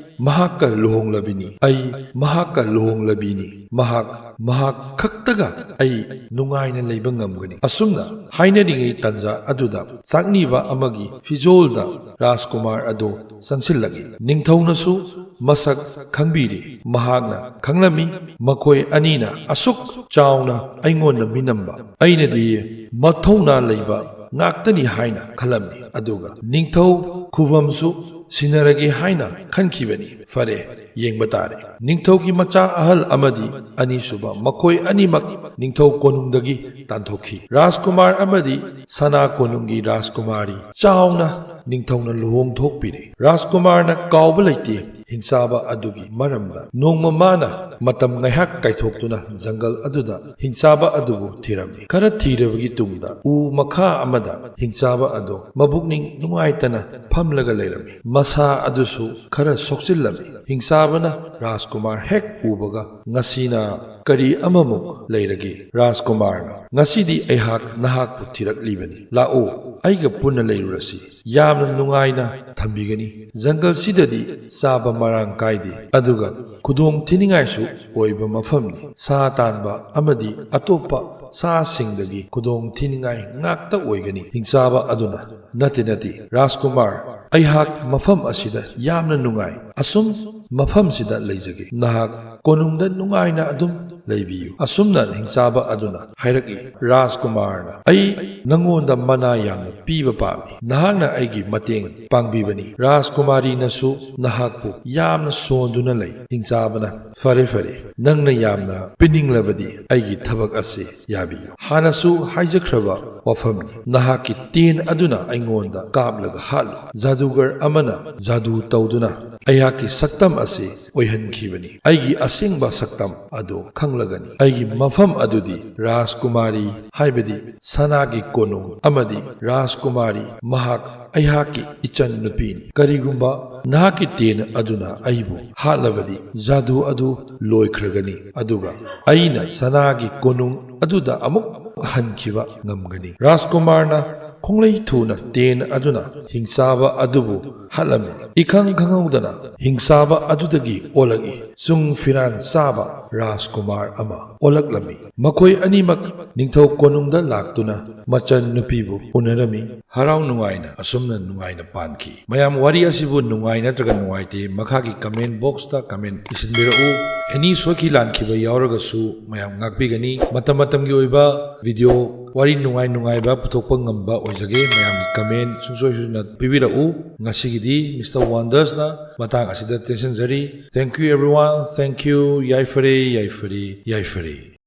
ꯃꯍꯥꯛꯀ ꯂꯨꯍꯣꯡꯂꯕꯤꯅꯤ꯫ ꯑꯩ ꯃꯍꯥꯛꯀ ꯂꯨꯍꯣꯡꯂꯕꯤꯅꯤ꯫ ꯃꯍꯥꯛ, ꯃꯍꯥꯛ ꯈꯛꯇꯒ ꯑꯩ ꯅꯨꯡꯉꯥꯏꯅ ꯂꯩꯕ ꯉꯝꯒꯅꯤ꯫" ꯑꯁꯨꯝꯅ ꯍꯥꯏꯅꯔꯤꯉꯩ ꯇꯟꯖꯥ ꯑꯗꯨꯗ ꯆꯥꯛꯅꯤꯕ ꯑꯃꯒꯤ ꯐꯤꯖꯣꯜꯗ ꯔꯥꯖꯀꯨꯃꯥꯔ ꯑꯗꯨ ꯆꯪꯁꯤꯜꯂꯛꯏ꯫ ꯅꯤꯡꯊꯧꯅꯁꯨ ꯃꯁꯛ ꯈꯪꯕꯤꯔꯦ꯫ ꯃꯍꯥꯛꯅ ꯈꯪꯂꯝꯃꯤ, ꯃꯈꯣꯏ ꯑꯅꯤꯅ ꯑꯁꯨꯛ ꯆꯥꯎꯅ ꯑꯩꯉꯣꯟꯗ ꯃꯤꯅꯝꯕ, ꯑꯩꯅꯗꯤ ꯃꯊꯧꯅꯥ ꯂꯩꯕ ꯉꯥꯛꯇꯅꯤ ꯍꯥꯏꯅ ꯈꯜꯂꯝꯃꯤ꯫ ꯑꯗꯨꯒ ꯅꯤꯡꯊꯧ ꯈꯨꯕꯝꯁꯨ ꯁꯤꯟꯅꯔꯒꯦ ꯍꯥꯏꯅ ꯈꯟꯈꯤꯕꯅꯤ꯫ ꯐꯔꯦ, ꯌꯦꯡꯕ ꯇꯥꯔꯦ꯫ ꯅꯤꯡꯊꯧꯒꯤ ꯃꯆꯥ ꯑꯍꯜ ꯑꯃꯗꯤ ꯑꯅꯤꯁꯨꯕ, ꯃꯈꯣꯏ ꯑꯅꯤꯃꯛ ꯅꯤꯡꯊꯧ ꯀꯣꯅꯨꯡꯗꯒꯤ ꯇꯥꯟꯊꯣꯛꯈꯤ꯫ ꯔꯥꯖꯀꯨꯃꯥꯔ ꯑꯃꯗꯤ ꯁꯅꯥ ꯀꯣꯅꯨꯡꯒꯤ ꯔꯥꯖꯀꯨꯃꯥꯔꯤ ꯆꯥꯎꯅ ꯅꯤꯡꯊꯧꯅ ꯂꯨꯍꯣꯡꯊꯣꯛꯄꯤꯔꯦ꯫ ꯔꯥꯖꯀꯨꯃꯥꯔꯅ ꯀꯥꯎꯕ ꯂꯩꯇꯦ ꯍꯤꯡꯆꯥꯕ ꯑꯗꯨꯒꯤ ꯃꯔꯝꯗ꯫ ꯅꯣꯡꯃ ꯃꯥꯅ ꯃꯇꯝ ꯉꯥꯏꯍꯥꯛ ꯀꯥꯏꯊꯣꯛꯇꯨꯅ ꯖꯪꯒꯜ ꯑꯗꯨꯗ ꯍꯤꯡꯆꯥꯕ ꯑꯗꯨꯕꯨ ꯊꯤꯔꯝꯃꯤ꯫ ꯈꯔ ꯊꯤꯔꯕꯒꯤ ꯇꯨꯡꯗ ꯎ ꯃꯈꯥ ꯑꯃꯗ ꯍꯤꯡꯆꯥꯕ ꯑꯗꯨ ꯃꯕꯨꯛꯅꯤꯡ ꯅꯨꯡꯉꯥꯏꯇꯅ ꯐꯝꯂꯒ ꯂꯩꯔꯝꯃꯤ꯫ ꯃꯁꯥ ꯑꯗꯨꯁꯨ ꯈꯔ ꯁꯣꯛꯆꯤꯜꯂꯝꯃꯤ꯫ ꯍꯤꯡꯆꯥꯕꯅ ꯔꯥꯖꯀꯨꯃꯥꯔ ꯍꯦꯛ ꯎꯕꯒ, "ꯉꯁꯤꯅ ꯀꯔꯤ ꯑꯃꯃꯨꯛ ꯂꯩꯔꯒꯦ?" ꯔꯥꯖꯀꯨꯃꯥꯔꯅ, "ꯉꯁꯤꯗꯤ ꯑꯩꯍꯥꯛ ꯅꯍꯥꯛꯄꯨ ꯊꯤꯔꯛꯂꯤꯕꯅꯤ꯫ ꯂꯥꯛꯑꯣ, ꯑꯩꯒ ꯄꯨꯟꯅ ꯂꯩꯔꯨꯔꯁꯤ꯫ ꯌꯥꯝꯅ ꯅꯨꯡꯉꯥꯏꯅ ꯊꯝꯕꯤꯒꯅꯤ꯫ ꯖꯪꯒꯜꯁꯤꯗꯗꯤ ꯆꯥꯕ ꯃꯔꯥꯡ ꯀꯥꯏꯗꯦ, ꯑꯗꯨꯒ ꯈꯨꯗꯣꯡ ꯊꯤꯅꯤꯡꯉꯥꯏꯁꯨ ꯑꯣꯏꯕ ꯃꯐꯝꯅꯤ꯫ ꯁꯥ ꯇꯥꯟꯕ ꯑꯃꯗꯤ ꯑꯇꯣꯞꯄ ꯁꯥꯁꯤꯡꯗꯒꯤ ꯈꯨꯗꯣꯡ ꯊꯤꯅꯤꯡꯉꯥꯏ ꯉꯥꯛꯇ ꯑꯣꯏꯒꯅꯤ꯫" ꯍꯤꯡꯆꯥꯕ ꯑꯗꯨꯅ, "ꯅꯠꯇꯦ, ꯅꯠꯇꯦ, ꯔꯥꯖꯀꯨꯃꯥꯔ, ꯑꯩꯍꯥꯛ ꯃꯐꯝ ꯑꯁꯤꯗ ꯌꯥꯝꯅ ꯅꯨꯡꯉꯥꯏ꯫ ꯑꯁꯨꯝ ꯃꯐꯝꯁꯤꯗ ꯂꯩꯖꯒꯦ꯫ ꯅꯍꯥꯛ ꯀꯣꯅꯨꯡꯗ ꯅꯨꯡꯉꯥꯏꯅ ꯑꯗꯨꯝ ꯂꯩꯕꯤꯌꯨ꯫ ꯑꯁꯨꯝꯅ ꯍꯤꯡꯆꯥꯕ ꯑꯗꯨꯅ ꯍꯥꯏꯔꯛꯏ, "ꯔꯥꯖꯀꯨꯃꯥꯔꯅ, ꯑꯩ ꯅꯉꯣꯟꯗ ꯃꯅꯥ ꯌꯥꯝꯅ ꯄꯤꯕ ꯄꯥꯝꯃꯤ꯫ ꯅꯍꯥꯛꯅ ꯑꯩꯒꯤ ꯃꯇꯦꯡ ꯄꯥꯡꯕꯤꯕꯅꯤ꯫ ꯔꯥꯖꯀꯨꯃꯥꯔꯤꯅꯁꯨ ꯅꯍꯥꯛꯄꯨ ꯌꯥꯝꯅ ꯁꯣꯟꯗꯨꯅ ꯂꯩ꯫" ꯍꯤꯡꯆꯥꯕꯅ, "ꯐꯔꯦ, ꯐꯔꯦ, ꯅꯪꯅ ꯌꯥꯝꯅ ꯄꯤꯅꯤꯡꯂꯕꯗꯤ ꯑꯩꯒꯤ ꯊꯕꯛ ꯑꯁꯤ ꯌꯥꯕꯤꯌꯨ꯫ ꯍꯥꯟꯅꯁꯨ ꯍꯥꯏꯖꯈ꯭ꯔꯕ ꯋꯥꯐꯝꯅꯤ꯫ ꯅꯍꯥꯛꯀꯤ ꯇꯦꯟ ꯑꯗꯨꯅ ꯑꯩꯉꯣꯟꯗ ꯀꯥꯞꯂꯒ ꯍꯥꯠꯂꯨ꯫ ꯖꯥꯗꯨꯒꯔ ꯑꯃꯅ ꯖꯥꯗꯨ ꯇꯧꯗꯨꯅ ꯑꯩꯍꯥꯛꯀꯤ ꯁꯛꯇꯝ ꯑꯁꯤ ꯑꯣꯏꯍꯟꯈꯤꯕꯅꯤ꯫ ꯑꯩꯒꯤ ꯑꯁꯦꯡꯕ ꯁꯛꯇꯝ ꯑꯗꯨ ꯈꯪꯂꯒꯅꯤ꯫ ꯑꯩꯒꯤ ꯃꯐꯝ ꯑꯗꯨꯗꯤ ꯔꯥꯖꯀꯨꯃꯥꯔꯤ, ꯍꯥꯏꯕꯗꯤ ꯁꯅꯥꯒꯤ ꯀꯣꯅꯨꯡ ꯑꯃꯗꯤ ꯔꯥꯖꯀꯨꯃꯥꯔꯤ, ꯃꯍꯥꯛ ꯑꯩꯍꯥꯛꯀꯤ ꯏꯆꯟ ꯅꯨꯄꯤꯅꯤ꯫ ꯀꯔꯤꯒꯨꯝꯕ ꯅꯍꯥꯛꯀꯤ ꯇꯦꯟ ꯑꯗꯨꯅ ꯑꯩꯕꯨ ꯍꯥꯠꯂꯕꯗꯤ, ꯖꯥꯗꯨ ꯑꯗꯨ ꯂꯣꯏꯈ꯭ꯔꯒꯅꯤ, ꯑꯗꯨꯒ ꯑꯩꯅ ꯁꯅꯥꯒꯤ ꯀꯣꯅꯨꯡ ꯑꯗꯨꯗ ꯑꯃꯨꯛ ꯍꯟꯈꯤꯕ ꯉꯝꯒꯅꯤ꯫" ꯔꯥꯖꯀꯨꯃꯥꯔꯅ ꯈꯣꯡꯂꯩ ꯊꯨꯅ ꯇꯦꯟ ꯑꯗꯨꯅ ꯍꯤꯡꯆꯥꯕ ꯑꯗꯨꯕꯨ ꯍꯥꯠꯂꯝꯃꯤ꯫ ꯏꯈꯪ ꯈꯪꯍꯧꯗꯅ ꯍꯤꯡꯆꯥꯕ ꯑꯗꯨꯗꯒꯤ ꯑꯣꯜꯂꯛꯏ꯫ ꯆꯨꯡ ꯐꯤꯔꯥꯟ ꯆꯥꯕ ꯔꯥꯖꯀꯨꯃꯥꯔ ꯑꯃ ꯑꯣꯜꯂꯛꯂꯝꯃꯤ꯫ ꯃꯈꯣꯏ ꯑꯅꯤꯃꯛ ꯅꯤꯡꯊꯧ ꯀꯣꯅꯨꯡꯗ ꯂꯥꯛꯇꯨꯅ ꯃꯆꯟ ꯅꯨꯄꯤꯕꯨ ꯎꯅꯔꯝꯃꯤ꯫ ꯍꯔꯥꯎ ꯅꯨꯡꯉꯥꯏꯅ ꯑꯁꯨꯝꯅ ꯅꯨꯡꯉꯥꯏꯅ ꯄꯥꯟꯈꯤ꯫ ꯃꯌꯥꯝ, ꯋꯥꯔꯤ ꯑꯁꯤꯕꯨ ꯅꯨꯡꯉꯥꯏ ꯅꯠꯇ꯭ꯔꯒ ꯅꯨꯡꯉꯥꯏꯇꯦ, ꯃꯈꯥꯒꯤ comment box ꯇ comment ꯏꯁꯤꯟꯕꯤꯔꯛꯎ꯫ Any ꯁꯣꯏꯈꯤ ꯂꯥꯟꯈꯤꯕ ꯌꯥꯎꯔꯒꯁꯨ ꯃꯌꯥꯝ ꯉꯥꯛꯄꯤꯒꯅꯤ꯫ ꯃꯇꯝ ꯃꯇꯝꯒꯤ ꯑꯣꯏꯕ video, ꯋꯥꯔꯤ ꯅꯨꯡꯉꯥꯏ ꯅꯨꯡꯉꯥꯏꯕ ꯄꯨꯊꯣꯛꯄ ꯉꯝꯕ ꯑꯣꯏꯖꯒꯦ꯫ ꯃꯌꯥꯝꯒꯤ comment ꯁꯨꯡꯁꯣꯏ ꯁꯣꯏꯗꯅ ꯄꯤꯕꯤꯔꯛꯎ꯫ ꯉꯁꯤꯒꯤꯗꯤ Mister Wonders ꯅ ꯃꯇꯥꯡ ꯑꯁꯤꯗ ꯇꯦꯟꯁꯤꯟꯖꯔꯤ꯫ Thank you everyone, thank you꯫ ꯌꯥꯏꯐꯔꯦ, ꯌꯥꯏꯐꯔꯦ, ꯌꯥꯏꯐꯔꯦ꯫